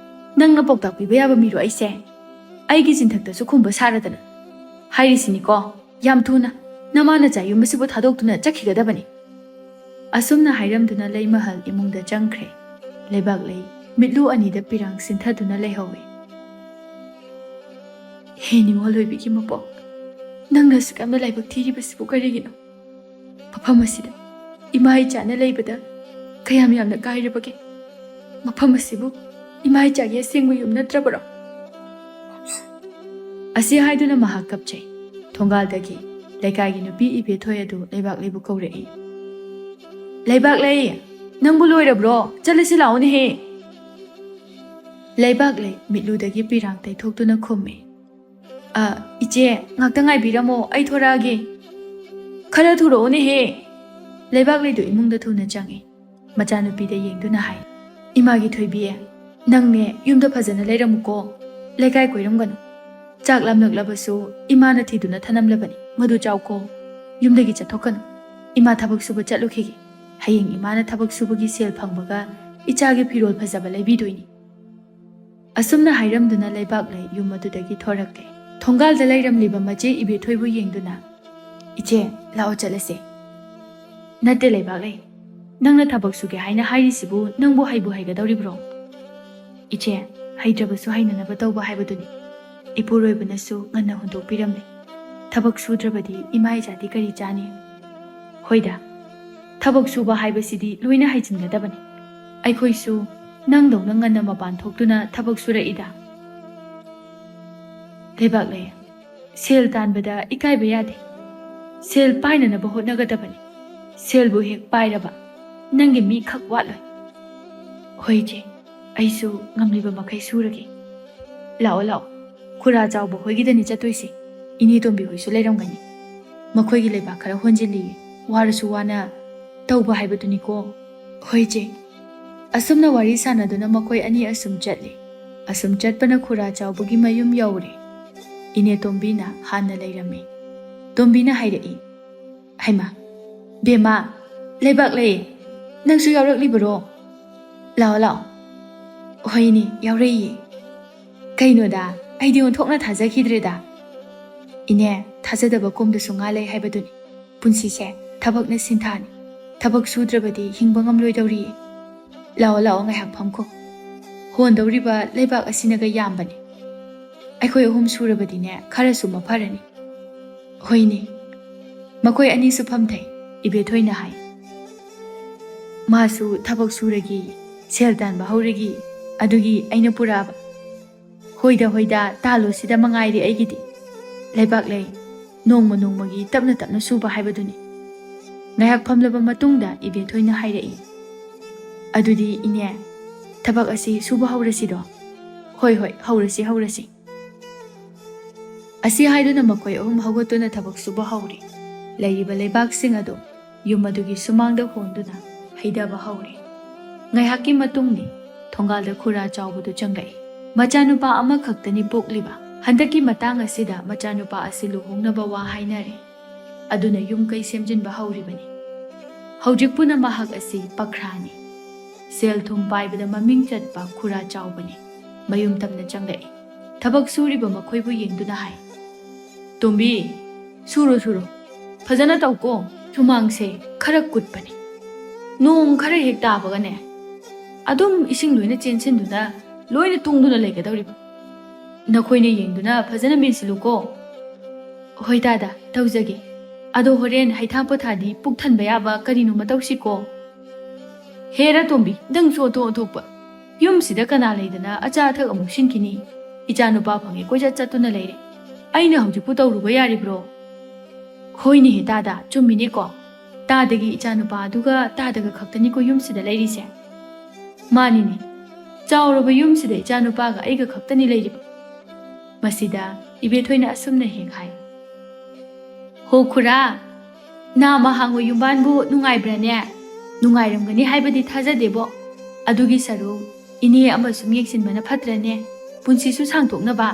ꯅꯪꯅ ꯄꯥꯎꯇꯥꯛ ꯄꯤꯕ ꯌꯥꯕ ꯃꯤꯔꯣ ꯑꯩꯁꯦ? ꯑꯩꯒꯤ ꯆꯤꯟꯊꯛꯇꯁꯨ ꯈꯨꯝꯕ ꯁꯥꯔꯗꯅ꯫ ꯍꯥꯏꯔꯤꯁꯤꯅꯤꯀꯣ, ꯌꯥꯝ ꯊꯨꯅ ꯅꯃꯥ ꯅꯆꯥ ꯌꯨꯝ ꯑꯁꯤꯕꯨ ꯊꯥꯗꯣꯛꯇꯨꯅ ꯆꯠꯈꯤꯒꯗꯕꯅꯤ"꯫ ꯑꯁꯨꯝꯅ ꯍꯥꯏꯔꯝꯗꯨꯅ ꯂꯩꯃꯍꯜ ꯏꯃꯨꯡꯗ ꯆꯪꯈ꯭ꯔꯦ꯫ ꯂꯩꯕꯥꯛꯂꯩ ꯃꯤꯠꯂꯨ ꯑꯅꯤꯗ ꯄꯤꯔꯥꯡ ꯁꯤꯟꯊꯗꯨꯅ ꯂꯩꯍꯧꯋꯤ꯫ "ꯍꯦ ꯅꯤꯉꯣꯜ ꯑꯣꯏꯕꯤꯒꯤ ꯃꯄꯣꯛ, ꯅꯪꯅ ꯑꯁꯨꯛ ꯌꯥꯝꯅ ꯂꯥꯏꯕꯛ ꯊꯤꯔꯤꯕꯁꯤꯕꯨ ꯀꯔꯤꯒꯤꯅꯣ? ꯃꯐꯝ ꯑꯁꯤꯗ ꯏꯃꯥ ꯏꯆꯥꯅ ꯂꯩꯕꯗ ꯀꯌꯥꯝ ꯌꯥꯝꯅ ꯀꯥꯏꯔꯕꯒꯦ? ꯃꯐꯝ ꯑꯁꯤꯕꯨ ꯏꯃꯥ ꯏꯆꯥꯒꯤ ꯑꯁꯦꯡꯕ ꯌꯨꯝ ꯅꯠꯇ꯭ꯔꯕꯔꯣ?" ꯑꯁꯤ ꯍꯥꯏꯗꯨꯅ ꯃꯍꯥꯛ ꯀꯞꯆꯩ꯫ ꯊꯣꯡꯒꯥꯜꯗꯒꯤ ꯂꯩꯀꯥꯏꯒꯤ ꯅꯨꯄꯤ ꯏꯕꯦꯊꯣꯏ ꯑꯗꯨ ꯂꯩꯕꯥꯛꯂꯩꯕꯨ ꯀꯧꯔꯛꯏ꯫ "ꯂꯩꯕꯥꯛꯂꯩ, ꯅꯪꯕꯨ ꯂꯣꯏꯔꯕ꯭ꯔꯣ? ꯆꯠꯂꯁꯤ ꯂꯥꯛꯑꯣꯅꯦꯍꯦ!" ꯂꯩꯕꯥꯛꯂꯩ ꯃꯤꯠꯂꯨꯗꯒꯤ ꯄꯤꯔꯥꯡ ꯇꯩꯊꯣꯛꯇꯨꯅ ꯈꯨꯝꯃꯤ꯫ "ꯑ, ꯏꯆꯦ, ꯉꯥꯛꯇ ꯉꯥꯏꯕꯤꯔꯝꯃꯣ, ꯑꯩ ꯊꯣꯔꯛꯑꯒꯦ꯫" "ꯈꯔ ꯊꯨꯔꯛꯑꯣꯅꯦꯍꯦ!" ꯂꯩꯕꯥꯛꯂꯩꯗꯨ ꯏꯃꯨꯡꯗ ꯊꯨꯅ ꯆꯪꯏ꯫ ꯃꯆꯥꯅꯨꯄꯤꯗ ꯌꯦꯡꯗꯨꯅ ꯍꯥꯏ, "ꯏꯃꯥꯒꯤ ꯊꯣꯏꯕꯤ, ꯅꯪꯅꯦ ꯌꯨꯝꯗ ꯐꯖꯅ ꯂꯩꯔꯝꯃꯨꯀꯣ꯫ ꯂꯩꯀꯥꯏ ꯀꯣꯏꯔꯝꯒꯅꯨ꯫ ꯆꯥꯛ ꯂꯥꯝꯂꯛꯂꯕꯁꯨ ꯏꯃꯥꯅ ꯊꯤꯗꯨꯅ ꯊꯅꯝꯂꯕꯅꯤ, ꯃꯗꯨ ꯆꯥꯎꯀꯣ꯫ ꯌꯨꯝꯗꯒꯤ ꯆꯠꯊꯣꯛꯀꯅꯨ꯫ ꯏꯃꯥ ꯊꯕꯛ ꯁꯨꯕ ꯆꯠꯂꯨꯈꯤꯒꯦ꯫ ꯍꯌꯦꯡ ꯏꯃꯥꯅ ꯊꯕꯛ ꯁꯨꯕꯒꯤ ꯁꯦꯜ ꯐꯪꯕꯒ ꯏꯆꯥꯒꯤ ꯐꯤꯔꯣꯜ ꯐꯖꯕ ꯂꯩꯕꯤꯗꯣꯏꯅꯤ"꯫ ꯑꯁꯨꯝꯅ ꯍꯥꯏꯔꯝꯗꯨꯅ ꯂꯩꯕꯥꯛꯂꯩ ꯌꯨꯝ ꯑꯗꯨꯗꯒꯤ ꯊꯣꯔꯛꯂꯦ꯫ ꯊꯣꯡꯒꯥꯜꯗ ꯂꯩꯔꯝꯂꯤꯕ ꯃꯆꯦ ꯏꯕꯦꯊꯣꯏꯕꯨ ꯌꯦꯡꯗꯨꯅ, "ꯏꯆꯦ, ꯂꯥꯛꯑꯣ ꯆꯠꯂꯁꯦ"꯫ "ꯅꯠꯇꯦ ꯂꯩꯕꯥꯛꯂꯩ, ꯅꯪꯅ ꯊꯕꯛ ꯁꯨꯒꯦ ꯍꯥꯏꯅ ꯍꯥꯏꯔꯤꯁꯤꯕꯨ ꯅꯪꯕꯨ ꯍꯩꯕꯨ ꯍꯩꯒꯗꯧꯔꯤꯕ꯭ꯔꯣ?" "ꯏꯆꯦ, ꯍꯩꯇ꯭ꯔꯕꯁꯨ ꯍꯩꯅꯅꯕ ꯇꯧꯕ ꯍꯥꯏꯕꯗꯨꯅꯤ꯫ ꯏꯄꯨꯔꯣꯏꯕꯅꯁꯨ ꯉꯟꯅ ꯍꯨꯟꯗꯣꯛꯄꯤꯔꯝꯂꯦ꯫ ꯊꯕꯛ ꯁꯨꯗ꯭ꯔꯕꯗꯤ ꯏꯃꯥ ꯏꯆꯥꯗꯤ ꯀꯔꯤ ꯆꯥꯅꯤ? ꯍꯣꯏꯗ, ꯊꯕꯛ ꯁꯨꯕ ꯍꯥꯏꯕꯁꯤꯗꯤ ꯂꯣꯏꯅ ꯍꯩꯖꯤꯟꯒꯗꯕꯅꯤ꯫ ꯑꯩꯈꯣꯏꯁꯨ ꯅꯪꯗꯧꯅ ꯉꯟꯅ ꯃꯄꯥꯟ ꯊꯣꯛꯇꯨꯅ ꯊꯕꯛ ꯁꯨꯔꯛꯏꯗ"꯫ ꯂꯩꯕꯥꯛꯂꯩ, ꯁꯦꯜ ꯇꯥꯟꯕꯗ ꯏꯀꯥꯏꯕ ꯌꯥꯗꯦ꯫ ꯁꯦꯜ ꯄꯥꯏꯅꯅꯕ ꯍꯣꯠꯅꯒꯗꯕꯅꯤ꯫ ꯁꯦꯜꯕꯨ ꯍꯦꯛ ꯄꯥꯏꯔꯕ, ꯅꯪꯒꯤ ꯃꯤ ꯈꯛ ꯋꯥꯠꯂꯣꯏ꯫ ꯍꯣꯏ ꯏꯆꯦ, ꯑꯩꯁꯨ ꯉꯝꯂꯤꯕ ꯃꯈꯩ ꯁꯨꯔꯒꯦ꯫ ꯂꯥꯛꯑꯣ, ꯂꯥꯛꯑꯣ꯫ ꯈꯨꯔꯥ ꯆꯥꯎꯕ ꯍꯣꯏꯒꯤꯗꯅꯤ ꯆꯠꯇꯣꯏꯁꯦ꯫ ꯏꯅꯦ ꯇꯣꯝꯕꯤ ꯍꯣꯏꯁꯨ ꯂꯩꯔꯝꯒꯅꯤ꯫ ꯃꯈꯣꯏꯒꯤ ꯂꯩꯕꯥꯛ ꯈꯔ ꯍꯣꯟꯖꯤꯜꯂꯤꯌꯦ꯫ ꯋꯥꯔꯁꯨ ꯋꯥꯅ ꯇꯧꯕ ꯍꯥꯏꯕꯗꯨꯅꯤꯀꯣ꯫ ꯍꯣꯏ, ꯆꯦ꯫ ꯑꯁꯨꯝꯅ ꯋꯥꯔꯤ ꯁꯥꯟꯅꯗꯨꯅ ꯃꯈꯣꯏ ꯑꯅꯤ ꯑꯁꯨꯝ ꯆꯠꯂꯤ꯫ ꯑꯁꯨꯝ ꯆꯠꯄꯅ ꯈꯨꯔꯥ ꯆꯥꯎꯕꯒꯤ ꯃꯌꯨꯝ ꯌꯧꯔꯦ꯫ ꯏꯅꯦ ꯇꯣꯝꯕꯤꯅ ꯍꯥꯟꯅ ꯂꯩꯔꯝꯃꯤ꯫ ꯇꯣꯝꯕꯤꯅ ꯍꯥꯏꯔꯛꯏ, "ꯍꯩꯃꯥ, ꯕꯦꯝꯃ, ꯂꯩꯕꯥꯛꯂꯩ, ꯅꯪꯁꯨ ꯌꯥꯎꯔꯛꯂꯤꯕꯔꯣ? ꯂꯥꯛꯑꯣ, ꯂꯥꯛꯑꯣ꯫" "ꯍꯣꯏꯅꯦ, ꯌꯥꯎꯔꯛꯏꯌꯦ꯫ ꯀꯩꯅꯣꯗ, ꯑꯩꯗꯤ ꯑꯣꯟꯊꯣꯛꯅ ꯊꯥꯖꯈꯤꯗ꯭ꯔꯦꯗ꯫" "ꯏꯅꯦ, ꯊꯥꯖꯗꯕ ꯀꯣꯝꯗꯁꯨ ꯉꯥ ꯂꯩ ꯍꯥꯏꯕꯗꯨꯅꯤ꯫ ꯄꯨꯟꯁꯤꯁꯦ ꯊꯕꯛꯅ ꯁꯤꯟꯊꯥꯅꯤ꯫ ꯊꯕꯛ ꯁꯨꯗ꯭ꯔꯕꯗꯤ ꯍꯤꯡꯕ ꯉꯝꯂꯣꯏꯗꯧꯔꯤꯌꯦ꯫ ꯂꯥꯛꯑꯣ, ꯂꯥꯛꯑꯣ, ꯉꯥꯏꯍꯥꯛ ꯐꯝꯈꯣ꯫ ꯍꯣꯟꯗꯧꯔꯤꯕ ꯂꯩꯕꯥꯛ ꯑꯁꯤꯅꯒ ꯌꯥꯝꯕꯅꯤ꯫ ꯑꯩꯈꯣꯏ ꯑꯍꯨꯝ ꯁꯨꯔꯕꯗꯤꯅꯦ, ꯈꯔꯁꯨ ꯃꯐꯔꯅꯤ꯫" "ꯍꯣꯏꯅꯦ, ꯃꯈꯣꯏ ꯑꯅꯤꯁꯨ ꯐꯝꯊꯩ꯫" ꯏꯕꯦꯊꯣꯏꯅ ꯍꯥꯏ, "ꯃꯥꯁꯨ ꯊꯕꯛ ꯁꯨꯔꯒꯤ, ꯁꯦꯜ ꯇꯥꯟꯕ ꯍꯧꯔꯒꯤ, ꯑꯗꯨꯒꯤ ꯑꯩꯅ ꯄꯨꯔꯛꯑꯕ꯫ ꯍꯣꯏꯗ, ꯍꯣꯏꯗ, ꯇꯥꯜꯂꯣ ꯁꯤꯗ ꯃꯉꯥꯏꯔꯦ ꯑꯩꯒꯤꯗꯤ꯫ ꯂꯩꯕꯥꯛꯂꯩ, ꯅꯣꯡꯃ ꯅꯣꯡꯃꯒꯤ ꯇꯞꯅ ꯇꯞꯅ ꯁꯨꯕ ꯍꯥꯏꯕꯗꯨꯅꯤ꯫" ꯉꯥꯏꯍꯥꯛ ꯐꯝꯂꯕ ꯃꯇꯨꯡꯗ ꯏꯕꯦꯊꯣꯏꯅ ꯍꯥꯏꯔꯛꯏ, "ꯑꯗꯨꯗꯤ ꯏꯅꯦ, ꯊꯕꯛ ꯑꯁꯤ ꯁꯨꯕ ꯍꯧꯔꯁꯤꯗꯣ?" "ꯍꯣꯏ, ꯍꯣꯏ, ꯍꯧꯔꯁꯤ, ꯍꯧꯔꯁꯤ꯫" ꯑꯁꯤ ꯍꯥꯏꯗꯨꯅ ꯃꯈꯣꯏ ꯑꯍꯨꯝ ꯍꯧꯒꯠꯇꯨꯅ ꯊꯕꯛ ꯁꯨꯕ ꯍꯧꯔꯤ꯫ ꯂꯩꯔꯤꯕ ꯂꯩꯕꯥꯛꯁꯤꯡ ꯑꯗꯨ ꯌꯨꯝ ꯑꯗꯨꯒꯤ ꯁꯨꯃꯥꯡꯗ ꯍꯣꯟꯗꯨꯅ ꯍꯩꯊꯕ ꯍꯧꯔꯤ꯫ ꯉꯥꯏꯍꯥꯛꯀꯤ ꯃꯇꯨꯡꯗꯤ ꯊꯣꯡꯒꯥꯜꯗ ꯈꯨꯔꯥ ꯆꯥꯎꯕꯗꯨ ꯆꯪꯂꯛꯏ꯫ ꯃꯆꯥꯅꯨꯄꯥ ꯑꯃꯈꯛꯇꯅꯤ ꯄꯣꯛꯂꯤꯕ꯫ ꯍꯟꯗꯛꯀꯤ ꯃꯇꯥꯡ ꯑꯁꯤꯗ ꯃꯆꯥꯅꯨꯄꯥ ꯑꯁꯤ ꯂꯨꯍꯣꯡꯅꯕ ꯋꯥ ꯍꯥꯏꯅꯔꯦ꯫ ꯑꯗꯨꯅ ꯌꯨꯝ ꯀꯩ ꯁꯦꯝꯖꯤꯟꯕ ꯍꯧꯔꯤꯕꯅꯤ꯫ ꯍꯧꯖꯤꯛꯄꯨꯅ ꯃꯍꯥꯛ ꯑꯁꯤ ꯄꯈ꯭ꯔꯥꯅꯤ꯫ ꯁꯦꯜ ꯊꯨꯝ ꯄꯥꯏꯕꯗ ꯃꯃꯤꯡ ꯆꯠꯄ ꯈꯨꯔꯥ ꯆꯥꯎꯕꯅꯤ꯫ ꯃꯌꯨꯝ ꯇꯝꯅ ꯆꯪꯂꯛꯏ꯫ ꯊꯕꯛ ꯁꯨꯔꯤꯕ ꯃꯈꯣꯏꯕꯨ ꯌꯦꯡꯗꯨꯅ ꯍꯥꯏ, "ꯇꯣꯝꯕꯤ, ꯁꯨꯔꯣ, ꯁꯨꯔꯣ꯫ ꯐꯖꯅ ꯇꯧꯀꯣ꯫ ꯁꯨꯃꯥꯡꯁꯦ ꯈꯔ ꯀꯨꯠꯄꯅꯤ꯫ ꯅꯣꯡ ꯈꯔ ꯍꯦꯛ ꯇꯥꯕꯒꯅꯦ, ꯑꯗꯨꯝ ꯏꯁꯤꯡ ꯂꯣꯏꯅ ꯆꯦꯟꯁꯤꯟꯗꯨꯅ ꯂꯣꯏꯅ ꯇꯨꯡꯗꯨꯅ ꯂꯩꯒꯗꯧꯔꯤꯕ꯫ ꯅꯈꯣꯏꯅ ꯌꯦꯡꯗꯨꯅ ꯐꯖꯅ ꯃꯦꯟꯁꯤꯜꯂꯨꯀꯣ꯫" "ꯍꯣꯏ ꯇꯥꯗ, ꯇꯧꯖꯒꯦ꯫ ꯑꯗꯣ ꯍꯣꯔꯦꯟ ꯍꯩꯊꯥ ꯄꯣꯊꯥꯗꯤ ꯄꯨꯛ ꯊꯟꯕ ꯌꯥꯕ ꯀꯔꯤꯅꯣꯃ ꯇꯧꯁꯤꯀꯣ꯫" "ꯍꯦꯔꯥ ꯇꯣꯝꯕꯤ, ꯅꯪꯁꯨ ꯑꯣꯟꯊꯣꯛ ꯑꯣꯟꯊꯣꯛꯄ꯫ ꯌꯨꯝꯁꯤꯗ ꯀꯅꯥ ꯂꯩꯗꯅ ꯑꯆꯥ ꯑꯊꯛ ꯑꯃꯨꯛ ꯁꯤꯟꯈꯤꯅꯤ? ꯏꯆꯥ ꯅꯨꯄꯥ ꯐꯪꯉꯦ ꯀꯣꯏꯆꯠ ꯆꯠꯇꯨꯅ ꯂꯩꯔꯦ꯫ ꯑꯩꯅ ꯍꯧꯖꯤꯛꯄꯨ ꯇꯧꯔꯨꯕ ꯌꯥꯔꯤꯕ꯭ꯔꯣ?" "ꯍꯣꯏꯅꯦꯍꯦ ꯇꯥꯗ, ꯆꯨꯝꯃꯤꯅꯦꯀꯣ꯫ ꯇꯥꯗꯒꯤ ꯏꯆꯥ ꯅꯨꯄꯥ ꯑꯗꯨꯒ ꯇꯥꯗꯒ ꯈꯛꯇꯅꯤꯀꯣ ꯌꯨꯝꯁꯤꯗ ꯂꯩꯔꯤꯁꯦ꯫" "ꯃꯥꯅꯤꯅꯦ꯫ ꯆꯥꯎꯔꯕ ꯌꯨꯝꯁꯤꯗ ꯏꯆꯥꯅꯨꯄꯥꯒ ꯑꯩꯒ ꯈꯛꯇꯅꯤ ꯂꯩꯔꯤꯕ꯫ ꯃꯁꯤꯗ ꯏꯕꯦꯊꯣꯏꯅ ꯑꯁꯨꯝꯅ ꯍꯦꯛ ꯍꯥꯏ, "ꯍꯣ ꯈꯨꯔꯥ, ꯅꯥꯃ ꯍꯥꯡꯕ ꯌꯨꯝꯕꯥꯟꯕꯨ ꯅꯨꯡꯉꯥꯏꯕ꯭ꯔꯥꯅꯦ? ꯅꯨꯡꯉꯥꯏꯔꯝꯒꯅꯤ ꯍꯥꯏꯕꯗꯤ ꯊꯥꯖꯗꯦꯕꯣ꯫ ꯑꯗꯨꯒꯤ ꯁꯔꯨꯛ ꯏꯅꯦ ꯑꯃ ꯁꯨꯝ ꯌꯦꯡꯁꯤꯟꯕꯅ ꯐꯠꯇ꯭ꯔꯅꯦ? ꯄꯨꯟꯁꯤꯁꯨ ꯁꯥꯡꯊꯣꯛꯅꯕ?"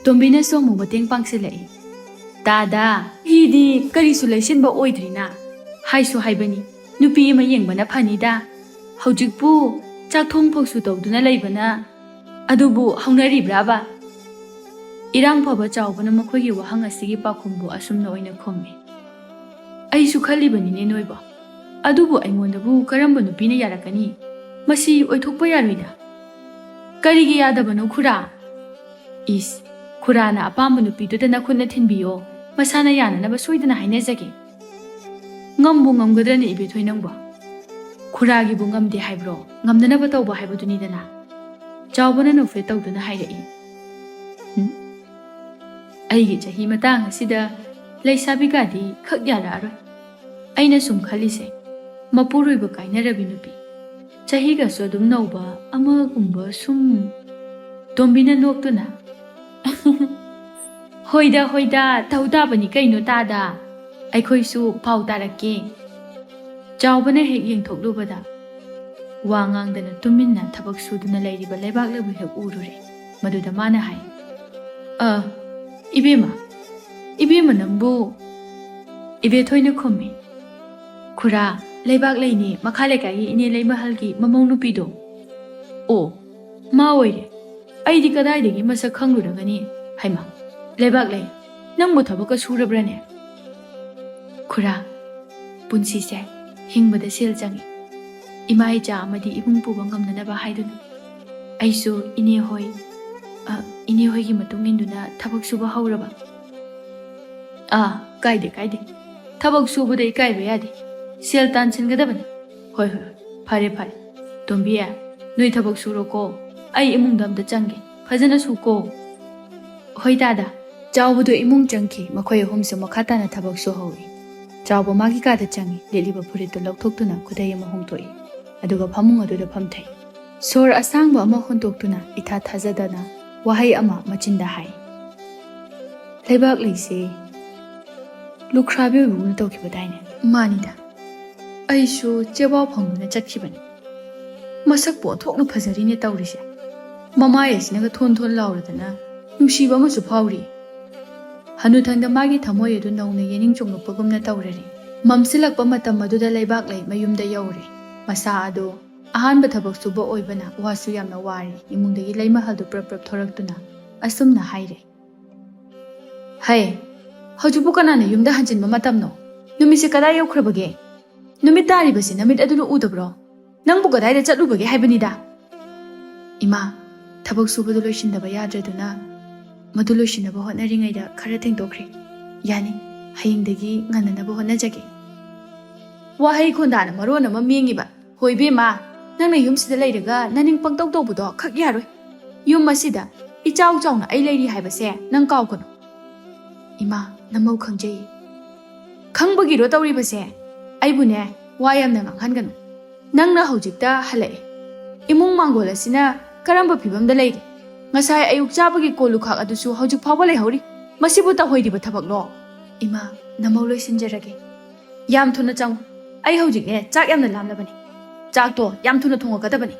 ꯇꯣꯝꯕꯤꯅꯁꯨ ꯑꯃꯨꯛ ꯃꯇꯦꯡ ꯄꯥꯡꯁꯤꯜꯂꯛꯏ꯫ "ꯇꯥꯗ, ꯑꯩꯗꯤ ꯀꯔꯤꯁꯨ ꯂꯩꯁꯤꯟꯕ ꯑꯣꯏꯗ꯭ꯔꯤꯅ꯫ ꯍꯥꯏꯁꯨ ꯍꯥꯏꯕꯅꯤ, ꯅꯨꯄꯤ ꯑꯃ ꯌꯦꯡꯕꯅ ꯐꯅꯤꯗ꯫ ꯍꯧꯖꯤꯛꯄꯨ ꯆꯥꯛ ꯊꯣꯡ ꯐꯥꯎꯁꯨ ꯇꯧꯗꯨꯅ ꯂꯩꯕꯅ꯫ ꯑꯗꯨꯕꯨ ꯍꯧꯅꯔꯤꯕ꯭ꯔꯥꯕ?" ꯏꯔꯥꯡ ꯐꯕ ꯆꯥꯎꯕꯅ ꯃꯈꯣꯏꯒꯤ ꯋꯥꯍꯪ ꯑꯁꯤꯒꯤ ꯄꯥꯎꯈꯨꯝꯕꯨ ꯑꯁꯨꯝꯅ ꯑꯣꯏꯅ ꯈꯨꯝꯃꯤ꯫ "ꯑꯩꯁꯨ ꯈꯜꯂꯤꯕꯅꯤꯅꯦ ꯅꯣꯏꯕꯣ꯫ ꯑꯗꯨꯕꯨ ꯑꯩꯉꯣꯟꯗꯕꯨ ꯀꯔꯝꯕ ꯅꯨꯄꯤꯅ ꯌꯥꯔꯛꯀꯅꯤ? ꯃꯁꯤ ꯑꯣꯏꯊꯣꯛꯄ ꯌꯥꯔꯣꯏꯗ꯫" "ꯀꯔꯤꯒꯤ ꯌꯥꯗꯕꯅꯣ ꯈꯨꯔꯥ?" "ꯏꯁ, ꯈꯨꯔꯥꯅ ꯑꯄꯥꯝꯕ ꯅꯨꯄꯤꯗꯨꯗ ꯅꯈꯨꯠꯅ ꯊꯤꯟꯕꯤꯌꯣ, ꯃꯁꯥꯅ ꯌꯥꯅꯅꯕ ꯁꯣꯏꯗꯅ ꯍꯥꯏꯅꯖꯒꯦ꯫" "ꯉꯝꯕꯨ ꯉꯝꯒꯗ꯭ꯔꯅꯦ ꯏꯕꯦꯊꯣꯏ ꯅꯪꯕꯣ? ꯈꯨꯔꯥꯒꯤꯕꯨ ꯉꯝꯗꯦ ꯍꯥꯏꯕ꯭ꯔꯣ? ꯉꯝꯅꯅꯕ ꯇꯧꯕ ꯍꯥꯏꯕꯗꯨꯅꯤꯗꯅ꯫" ꯆꯥꯎꯕꯅ ꯅꯣꯛꯐꯦꯠ ꯇꯧꯗꯨꯅ ꯍꯥꯏꯔꯛꯏ꯫ "ꯍꯨꯝ, ꯑꯩꯒꯤ ꯆꯍꯤ ꯃꯇꯥꯡ ꯑꯁꯤꯗ ꯂꯩꯁꯥꯕꯤꯒꯗꯤ ꯈꯛ ꯌꯥꯔꯛꯑꯔꯣꯏ꯫ ꯑꯩꯅ ꯁꯨꯝ ꯈꯜꯂꯤꯁꯦ, ꯃꯄꯨꯔꯣꯏꯕ ꯀꯥꯏꯅꯔꯕꯤ ꯅꯨꯄꯤ, ꯆꯍꯤꯒꯁꯨ ꯑꯗꯨꯝ ꯅꯧꯕ ꯑꯃꯒꯨꯝꯕ ꯁꯨꯝ꯫" ꯇꯣꯝꯕꯤꯅ ꯅꯣꯛꯇꯨꯅ, "ꯍꯣꯏꯗ, ꯍꯣꯏꯗ, ꯇꯧ ꯇꯥꯕꯅꯤ ꯀꯩꯅꯣ ꯇꯥꯗ꯫ ꯑꯩꯈꯣꯏꯁꯨ ꯄꯥꯎ ꯇꯥꯔꯛꯀꯦ꯫" ꯆꯥꯎꯕꯅ ꯍꯦꯛ ꯌꯦꯡꯊꯣꯛꯂꯨꯕꯗ, ꯋꯥ ꯉꯥꯡꯗꯅ ꯇꯨꯃꯤꯟꯅ ꯊꯕꯛ ꯁꯨꯗꯨꯅ ꯂꯩꯔꯤꯕ ꯂꯩꯕꯥꯛꯂꯩꯕꯨ ꯍꯦꯛ ꯎꯔꯨꯔꯦ꯫ ꯃꯗꯨꯗ ꯃꯥꯅ ꯍꯥꯏ, "ꯑ, ꯏꯕꯦꯝꯃ, ꯏꯕꯦꯝꯃ ꯅꯪꯕꯨ?" ꯏꯕꯦꯊꯣꯏꯅ ꯈꯨꯝꯃꯤ, "ꯈꯨꯔꯥ, ꯂꯩꯕꯥꯛꯂꯩꯅꯤ, ꯃꯈꯥ ꯂꯩꯀꯥꯏꯒꯤ ꯏꯅꯦ ꯂꯩꯃꯍꯜꯒꯤ ꯃꯃꯧ ꯅꯨꯄꯤꯗꯣ꯫" "ꯑꯣ, ꯃꯥ ꯑꯣꯏꯔꯦ꯫ ꯑꯩꯗꯤ ꯀꯗꯥꯏꯗꯒꯤ ꯃꯁꯛ ꯈꯪꯂꯨꯔꯒꯅꯤ? ꯍꯩꯃꯥ, ꯂꯩꯕꯥꯛꯂꯩ, ꯅꯪꯕꯨ ꯊꯕꯛꯀ ꯁꯨꯔꯕ꯭ꯔꯅꯦ?" "ꯈꯨꯔꯥ, ꯄꯨꯟꯁꯤꯁꯦ ꯍꯤꯡꯕꯗ ꯁꯦꯜ ꯆꯪꯉꯤ꯫ ꯏꯃꯥ ꯏꯆꯥ ꯑꯃꯗꯤ ꯏꯃꯨꯡ ꯄꯨꯕ ꯉꯝꯅꯅꯕ ꯍꯥꯏꯗꯨꯅ ꯑꯩꯁꯨ ꯏꯅꯦ ꯍꯣꯏ, ꯑ, ꯏꯅꯦ ꯍꯣꯏꯒꯤ ꯃꯇꯨꯡ ꯏꯟꯗꯨꯅ ꯊꯕꯛ ꯁꯨꯕ ꯍꯧꯔꯕ꯫" "ꯑꯥ, ꯀꯥꯏꯗꯦ, ꯀꯥꯏꯗꯦ꯫ ꯊꯕꯛ ꯁꯨꯕꯗ ꯏꯀꯥꯏꯕ ꯌꯥꯗꯦ꯫ ꯁꯦꯜ ꯇꯥꯟꯁꯤꯟꯒꯗꯕꯅꯤ꯫ ꯍꯣꯏ, ꯍꯣꯏ, ꯍꯣꯏ꯫ ꯐꯔꯦ, ꯐꯔꯦ꯫ ꯇꯣꯝꯕꯤ, ꯅꯣꯏ ꯊꯕꯛ ꯁꯨꯔꯣꯀꯣ꯫ ꯑꯩ ꯏꯃꯨꯡꯗ ꯑꯝꯇ ꯆꯪꯒꯦ꯫ ꯐꯖꯅ ꯁꯨꯀꯣ꯫" "ꯍꯣꯏ ꯗꯥꯗꯥ꯫" ꯆꯥꯎꯕꯗꯨ ꯏꯃꯨꯡ ꯆꯪꯈꯤ꯫ ꯃꯈꯣꯏ ꯑꯍꯨꯝꯁꯨ ꯃꯈꯥ ꯇꯥꯅ ꯊꯕꯛ ꯁꯨꯍꯧꯏ꯫ ꯆꯥꯎꯕ ꯃꯥꯒꯤ ꯀꯥꯗ ꯆꯪꯉꯤ꯫ ꯂꯤꯠꯂꯤꯕ ꯐꯨꯔꯤꯠꯇꯨ ꯂꯧꯊꯣꯛꯇꯨꯅ ꯈꯨꯗꯩ ꯑꯃ ꯍꯣꯡꯗꯣꯛꯏ꯫ ꯑꯗꯨꯒ ꯐꯃꯨꯡ ꯑꯗꯨꯗ ꯐꯝꯊꯩ꯫ ꯁꯣꯔ ꯑꯁꯥꯡꯕ ꯑꯃ ꯍꯣꯟꯗꯣꯛꯇꯨꯅ ꯏꯊꯥ ꯊꯥꯖꯗꯅ ꯋꯥꯍꯩ ꯑꯃ ꯃꯆꯤꯟꯗ ꯍꯥꯏ꯫ "ꯂꯩꯕꯥꯛ ꯂꯩꯁꯦ ꯂꯨꯈ꯭ꯔꯥꯕꯤ ꯑꯣꯏꯕꯒꯨꯝꯅ ꯇꯧꯈꯤꯕꯗꯥꯏꯅꯦ?" "ꯃꯥꯅꯤꯗ, ꯑꯩꯁꯨ ꯆꯦꯕꯥꯎ ꯐꯪꯗꯨꯅ ꯆꯠꯈꯤꯕꯅꯤ꯫ ꯃꯁꯛꯄꯨ ꯑꯣꯟꯊꯣꯛꯅ ꯐꯖꯔꯤꯅꯦ ꯇꯧꯔꯤꯁꯦ꯫ ꯃꯃꯥꯏ ꯑꯁꯤꯅꯒ ꯊꯣꯟ ꯊꯣꯟ ꯂꯥꯎꯔꯗꯅ ꯅꯨꯡꯁꯤꯕ ꯑꯃꯁꯨ ꯐꯥꯎꯔꯤ꯫" ꯍꯅꯨꯊꯪꯗ ꯃꯥꯒꯤ ꯊꯃꯣꯏ ꯑꯗꯨ ꯅꯧꯅ ꯌꯦꯅꯤꯡ ꯆꯣꯡꯂꯛꯄꯒꯨꯝꯅ ꯇꯧꯔꯔꯤ꯫ ꯃꯝꯁꯤꯜꯂꯛꯄ ꯃꯇꯝ ꯑꯗꯨꯗ ꯂꯩꯕꯥꯛꯂꯩ ꯃꯌꯨꯝꯗ ꯌꯧꯔꯦ꯫ ꯃꯁꯥ ꯑꯗꯨ ꯑꯍꯥꯟꯕ ꯊꯕꯛ ꯁꯨꯕ ꯑꯣꯏꯕꯅ ꯋꯥꯁꯨ ꯌꯥꯝꯅ ꯋꯥꯔꯦ꯫ ꯏꯃꯨꯡꯗꯒꯤ ꯂꯩꯃꯍꯜꯗꯨ ꯄ꯭ꯔꯞ ꯄ꯭ꯔꯞ ꯊꯣꯔꯛꯇꯨꯅ ꯑꯁꯨꯝꯅ ꯍꯥꯏꯔꯦ, "ꯍꯩ, ꯍꯧꯖꯤꯛꯄꯨ ꯀꯅꯥꯅ ꯌꯨꯝꯗ ꯍꯟꯖꯤꯟꯕ ꯃꯇꯝꯅꯣ? ꯅꯨꯃꯤꯠꯁꯦ ꯀꯗꯥꯏ ꯌꯧꯈ꯭ꯔꯕꯒꯦ? ꯅꯨꯃꯤꯠ ꯇꯥꯔꯤꯕꯁꯤ ꯅꯃꯤꯠ ꯑꯗꯨꯅ ꯎꯗꯕ꯭ꯔꯣ? ꯅꯪꯕꯨ ꯀꯗꯥꯏꯗ ꯆꯠꯂꯨꯕꯒꯦ ꯍꯥꯏꯕꯅꯤꯗ?" "ꯏꯃꯥ, ꯊꯕꯛ ꯁꯨꯕꯗꯨ ꯂꯣꯏꯁꯤꯟꯗꯕ ꯌꯥꯗ꯭ꯔꯗꯨꯅ ꯃꯗꯨ ꯂꯣꯏꯁꯤꯟꯅꯕ ꯍꯣꯠꯅꯔꯤꯉꯩꯗ ꯈꯔ ꯊꯦꯡꯗꯣꯛꯈ꯭ꯔꯦ꯫ ꯌꯥꯅꯤ, ꯍꯌꯦꯡꯗꯒꯤ ꯉꯟꯅꯅꯕ ꯍꯣꯠꯅꯖꯒꯦ꯫" ꯋꯥꯍꯩ ꯈꯣꯟꯗꯥꯅ ꯃꯔꯣꯟ ꯑꯃ ꯃꯦꯡꯉꯤꯕ꯫ "ꯍꯣꯏ ꯏꯕꯦꯝꯃ, ꯅꯪꯅ ꯌꯨꯝꯁꯤꯗ ꯂꯩꯔꯒ ꯅꯅꯤꯡ ꯄꯪꯇꯧ ꯇꯧꯕꯗꯣ ꯈꯛ ꯌꯥꯔꯣꯏ꯫ ꯌꯨꯝ ꯑꯁꯤꯗ ꯏꯆꯥꯎ ꯆꯥꯎꯅ ꯑꯩ ꯂꯩꯔꯤ ꯍꯥꯏꯕꯁꯦ ꯅꯪ ꯀꯥꯎꯒꯅꯨ꯫" "ꯏꯃꯥ, ꯅꯃꯧ ꯈꯪꯖꯩ꯫" "ꯈꯪꯕꯒꯤꯔꯣ ꯇꯧꯔꯤꯕꯁꯦ? ꯑꯩꯕꯨꯅꯦ, ꯋꯥ ꯌꯥꯝꯅ ꯉꯥꯡꯍꯟꯒꯅꯨ꯫ ꯅꯪꯅ ꯍꯧꯖꯤꯛꯇ ꯍꯜꯂꯛꯑꯦ꯫ ꯏꯃꯨꯡ ꯃꯥꯡꯒꯣꯜ ꯑꯁꯤꯅ ꯀꯔꯝꯕ ꯐꯤꯕꯝꯗ ꯂꯩꯔꯤ? ꯉꯁꯥꯏ ꯑꯌꯨꯛ ꯆꯥꯕꯒꯤ ꯀꯣꯜ ꯂꯨꯈꯥꯛ ꯑꯗꯨꯁꯨ ꯍꯧꯖꯤꯛ ꯐꯥꯎꯕ ꯂꯩꯍꯧꯔꯤ꯫ ꯃꯁꯤꯕꯨ ꯇꯧꯍꯩꯔꯤꯕ ꯊꯕꯛꯂꯣ?" "ꯏꯃꯥ, ꯅꯃꯧ ꯂꯣꯏꯁꯤꯟꯖꯔꯒꯦ꯫" "ꯌꯥꯝ ꯊꯨꯅ ꯆꯪꯉꯨ꯫ ꯑꯩ ꯍꯧꯖꯤꯛꯅꯦ, ꯆꯥꯛ ꯌꯥꯝꯅ ꯂꯥꯝꯂꯕꯅꯤ꯫ ꯆꯥꯛꯇꯣ ꯌꯥꯝ ꯊꯨꯅ ꯊꯣꯡꯉꯛꯀꯗꯕꯅꯤ꯫"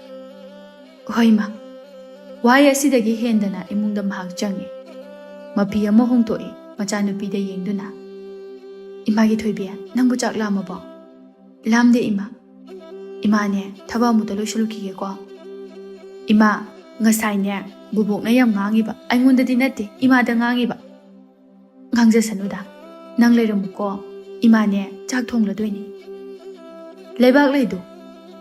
"ꯍꯣꯏ, ꯏꯃꯥ꯫" ꯋꯥꯍꯩ ꯑꯁꯤꯗꯒꯤ ꯍꯦꯟꯗꯅ ꯏꯃꯨꯡꯗ ꯃꯍꯥꯛ ꯆꯪꯉꯤ꯫ ꯃꯐꯤ ꯑꯃ ꯍꯣꯡꯗꯣꯛꯏ, ꯃꯆꯥꯅꯨꯄꯤꯗ ꯌꯦꯡꯗꯨꯅ, "ꯏꯃꯥꯒꯤ ꯊꯣꯏꯕꯤ, ꯅꯪꯕꯨ ꯆꯥꯛ ꯂꯥꯝꯃꯕꯣ?" "ꯂꯥꯝꯗꯦ, ꯏꯃꯥ꯫ ꯏꯃꯥꯅꯦ, ꯊꯕꯛ ꯑꯃꯨꯛꯇ ꯂꯣꯏꯁꯤꯜꯂꯨꯈꯤꯒꯦꯀꯣ꯫" "ꯏꯃꯥ, ꯉꯁꯥꯏꯅꯦ, ꯕꯨꯕꯣꯛꯅ ꯌꯥꯝ ꯉꯥꯡꯉꯤꯕ, ꯑꯩꯉꯣꯟꯗꯗꯤ ꯅꯠꯇꯦ, ꯏꯃꯥꯗ ꯉꯥꯡꯉꯤꯕ꯫" "ꯉꯥꯡꯖꯁꯅꯨꯗ, ꯅꯪ ꯂꯩꯔꯝꯃꯨꯀꯣ, ꯏꯃꯥꯅꯦ ꯆꯥꯛ ꯊꯣꯡꯂꯗꯣꯏꯅꯤ꯫" ꯂꯩꯕꯥꯛꯂꯩꯗꯨ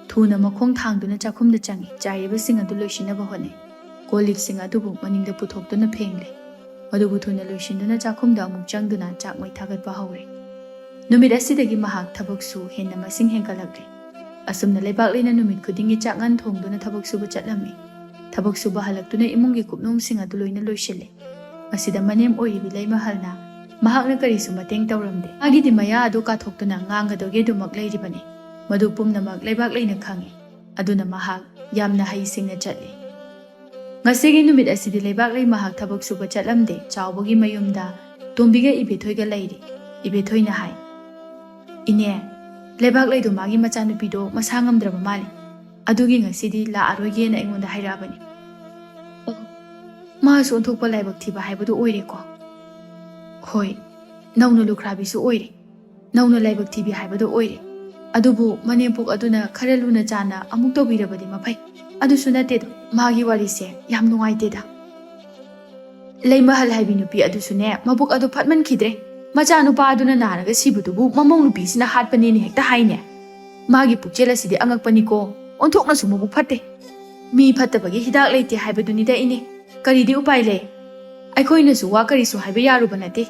ꯊꯨꯅ ꯃꯈꯣꯡ ꯊꯥꯡꯗꯨꯅ ꯆꯥꯛꯈꯨꯝꯗ ꯆꯪꯉꯤ꯫ ꯆꯥꯏꯔꯤꯕꯁꯤꯡ ꯑꯗꯨ ꯂꯣꯏꯁꯤꯟꯅꯕ ꯍꯣꯠꯅꯩ꯫ ꯀꯣꯜ ꯂꯤꯛꯁꯤꯡ ꯑꯗꯨꯕꯨ ꯃꯅꯤꯡꯗ ꯄꯨꯊꯣꯛꯇꯨꯅ ꯐꯦꯡꯂꯦ꯫ ꯃꯗꯨꯕꯨ ꯊꯨꯅ ꯂꯣꯏꯁꯤꯟꯗꯨꯅ ꯆꯥꯛꯈꯨꯝꯗ ꯑꯃꯨꯛ ꯆꯪꯗꯨꯅ ꯆꯥꯛ ꯃꯩ ꯊꯥꯒꯠꯄ ꯍꯧꯔꯦ꯫ ꯅꯨꯃꯤꯠ ꯑꯁꯤꯗꯒꯤ ꯃꯍꯥꯛ ꯊꯕꯛꯁꯨ ꯍꯦꯟꯅ ꯃꯁꯤꯡ ꯍꯦꯟꯒꯠꯂꯛꯂꯦ꯫ ꯑꯁꯨꯝꯅ ꯂꯩꯕꯥꯛꯂꯩꯅ ꯅꯨꯃꯤꯠ ꯈꯨꯗꯤꯡꯒꯤ ꯆꯥꯛꯉꯟ ꯊꯣꯡꯗꯨꯅ ꯊꯕꯛ ꯁꯨꯕ ꯆꯠꯂꯝꯃꯤ꯫ ꯊꯕꯛ ꯁꯨꯕ ꯍꯜꯂꯛꯇꯨꯅ ꯏꯃꯨꯡꯒꯤ ꯀꯨꯞꯅꯣꯝꯁꯤꯡ ꯑꯗꯨ ꯂꯣꯏꯅ ꯂꯣꯏꯁꯤꯜꯂꯦ꯫ ꯃꯁꯤꯗ ꯃꯅꯦꯝ ꯑꯣꯏꯔꯤꯕꯤ ꯂꯩꯃꯍꯜꯅ ꯃꯍꯥꯛꯅ ꯀꯔꯤꯁꯨ ꯃꯇꯦꯡ ꯇꯧꯔꯝꯗꯦ꯫ ꯃꯥꯒꯤꯗꯤ ꯃꯌꯥ ꯑꯗꯨ ꯀꯥꯊꯣꯛꯇꯨꯅ ꯉꯥꯡꯒꯗꯧꯒꯤ ꯑꯗꯨꯃꯛ ꯂꯩꯔꯤꯕꯅꯤ꯫ ꯃꯗꯨ ꯄꯨꯝꯅꯃꯛ ꯂꯩꯕꯥꯛꯂꯩꯅ ꯈꯪꯏ꯫ ꯑꯗꯨꯅ ꯃꯍꯥꯛ ꯌꯥꯝꯅ ꯍꯩꯁꯤꯡꯅ ꯆꯠꯂꯤ꯫ ꯉꯁꯤꯒꯤ ꯅꯨꯃꯤꯠ ꯑꯁꯤꯗꯤ ꯂꯩꯕꯥꯛꯂꯩ ꯃꯍꯥꯛ ꯊꯕꯛ ꯁꯨꯕ ꯆꯠꯂꯝꯗꯦ꯫ ꯆꯥꯎꯕꯒꯤ ꯃꯌꯨꯝꯗ ꯇꯣꯝꯕꯤꯒ ꯏꯕꯦꯊꯣꯏꯒ ꯂꯩꯔꯤ꯫ ꯏꯕꯦꯊꯣꯏꯅ ꯍꯥꯏ, "ꯏꯅꯦ, ꯂꯩꯕꯥꯛꯂꯩꯗꯣ ꯃꯥꯒꯤ ꯃꯆꯥꯅꯨꯄꯤꯗꯣ ꯃꯁꯥ ꯉꯝꯗ꯭ꯔꯕ ꯃꯥꯜꯂꯤ꯫ ꯑꯗꯨꯒꯤ ꯉꯁꯤꯗꯤ ꯂꯥꯛꯑꯔꯣꯏꯒꯦꯅ ꯑꯩꯉꯣꯟꯗ ꯍꯥꯏꯔꯛꯑꯕꯅꯤ꯫ ꯑꯣ, ꯃꯥꯁꯨ ꯑꯣꯟꯊꯣꯛꯄ ꯂꯥꯏꯕꯛ ꯊꯤꯕ ꯍꯥꯏꯕꯗꯨ ꯑꯣꯏꯔꯦꯀꯣ꯫ ꯍꯣꯏ, ꯅꯧꯅ ꯂꯨꯈ꯭ꯔꯥꯕꯤꯁꯨ ꯑꯣꯏꯔꯦ꯫ ꯅꯧꯅ ꯂꯥꯏꯕꯛ ꯊꯤꯕꯤ ꯍꯥꯏꯕꯗꯨ ꯑꯣꯏꯔꯦ꯫ ꯑꯗꯨꯕꯨ ꯃꯅꯦꯝꯄꯣꯛ ꯑꯗꯨꯅ ꯈꯔ ꯂꯨꯅ ꯆꯥꯟꯅ ꯑꯃꯨꯛ ꯇꯧꯕꯤꯔꯕꯗꯤ ꯃꯐꯩ꯫ ꯑꯗꯨꯁꯨ ꯅꯠꯇꯦꯗ, ꯃꯥꯒꯤ ꯋꯥꯔꯤꯁꯦ ꯌꯥꯝ ꯅꯨꯡꯉꯥꯏꯇꯦꯗ꯫ ꯂꯩꯃꯍꯜ ꯍꯥꯏꯕꯤ ꯅꯨꯄꯤ ꯑꯗꯨꯁꯨꯅꯦ, ꯃꯕꯨꯛ ꯑꯗꯨ ꯐꯠꯃꯟꯈꯤꯗ꯭ꯔꯦ꯫ ꯃꯆꯥꯅꯨꯄꯥ ꯑꯗꯨꯅ ꯅꯥꯔꯒ ꯁꯤꯕꯗꯨꯕꯨ ꯃꯃꯧ ꯅꯨꯄꯤꯁꯤꯅ ꯍꯥꯠꯄꯅꯦꯅ ꯍꯦꯛꯇ ꯍꯥꯏꯅꯦ꯫ ꯃꯥꯒꯤ ꯄꯨꯛꯆꯦꯜ ꯑꯁꯤꯗꯤ ꯑꯉꯛꯄꯅꯤꯀꯣ, ꯑꯣꯟꯊꯣꯛꯅꯁꯨ ꯃꯕꯨꯛ ꯐꯠꯇꯦ꯫ ꯃꯤ ꯐꯠꯇꯕꯒꯤ ꯍꯤꯗꯥꯛ ꯂꯩꯇꯦ ꯍꯥꯏꯕꯗꯨꯅꯤꯗ ꯏꯅꯦ꯫ ꯀꯔꯤꯗꯤ ꯎꯄꯥꯏ ꯂꯩ? ꯑꯩꯈꯣꯏꯅꯁꯨ ꯋꯥ ꯀꯔꯤꯁꯨ ꯍꯥꯏꯕ ꯌꯥꯔꯨꯕ ꯅꯠꯇꯦ꯫"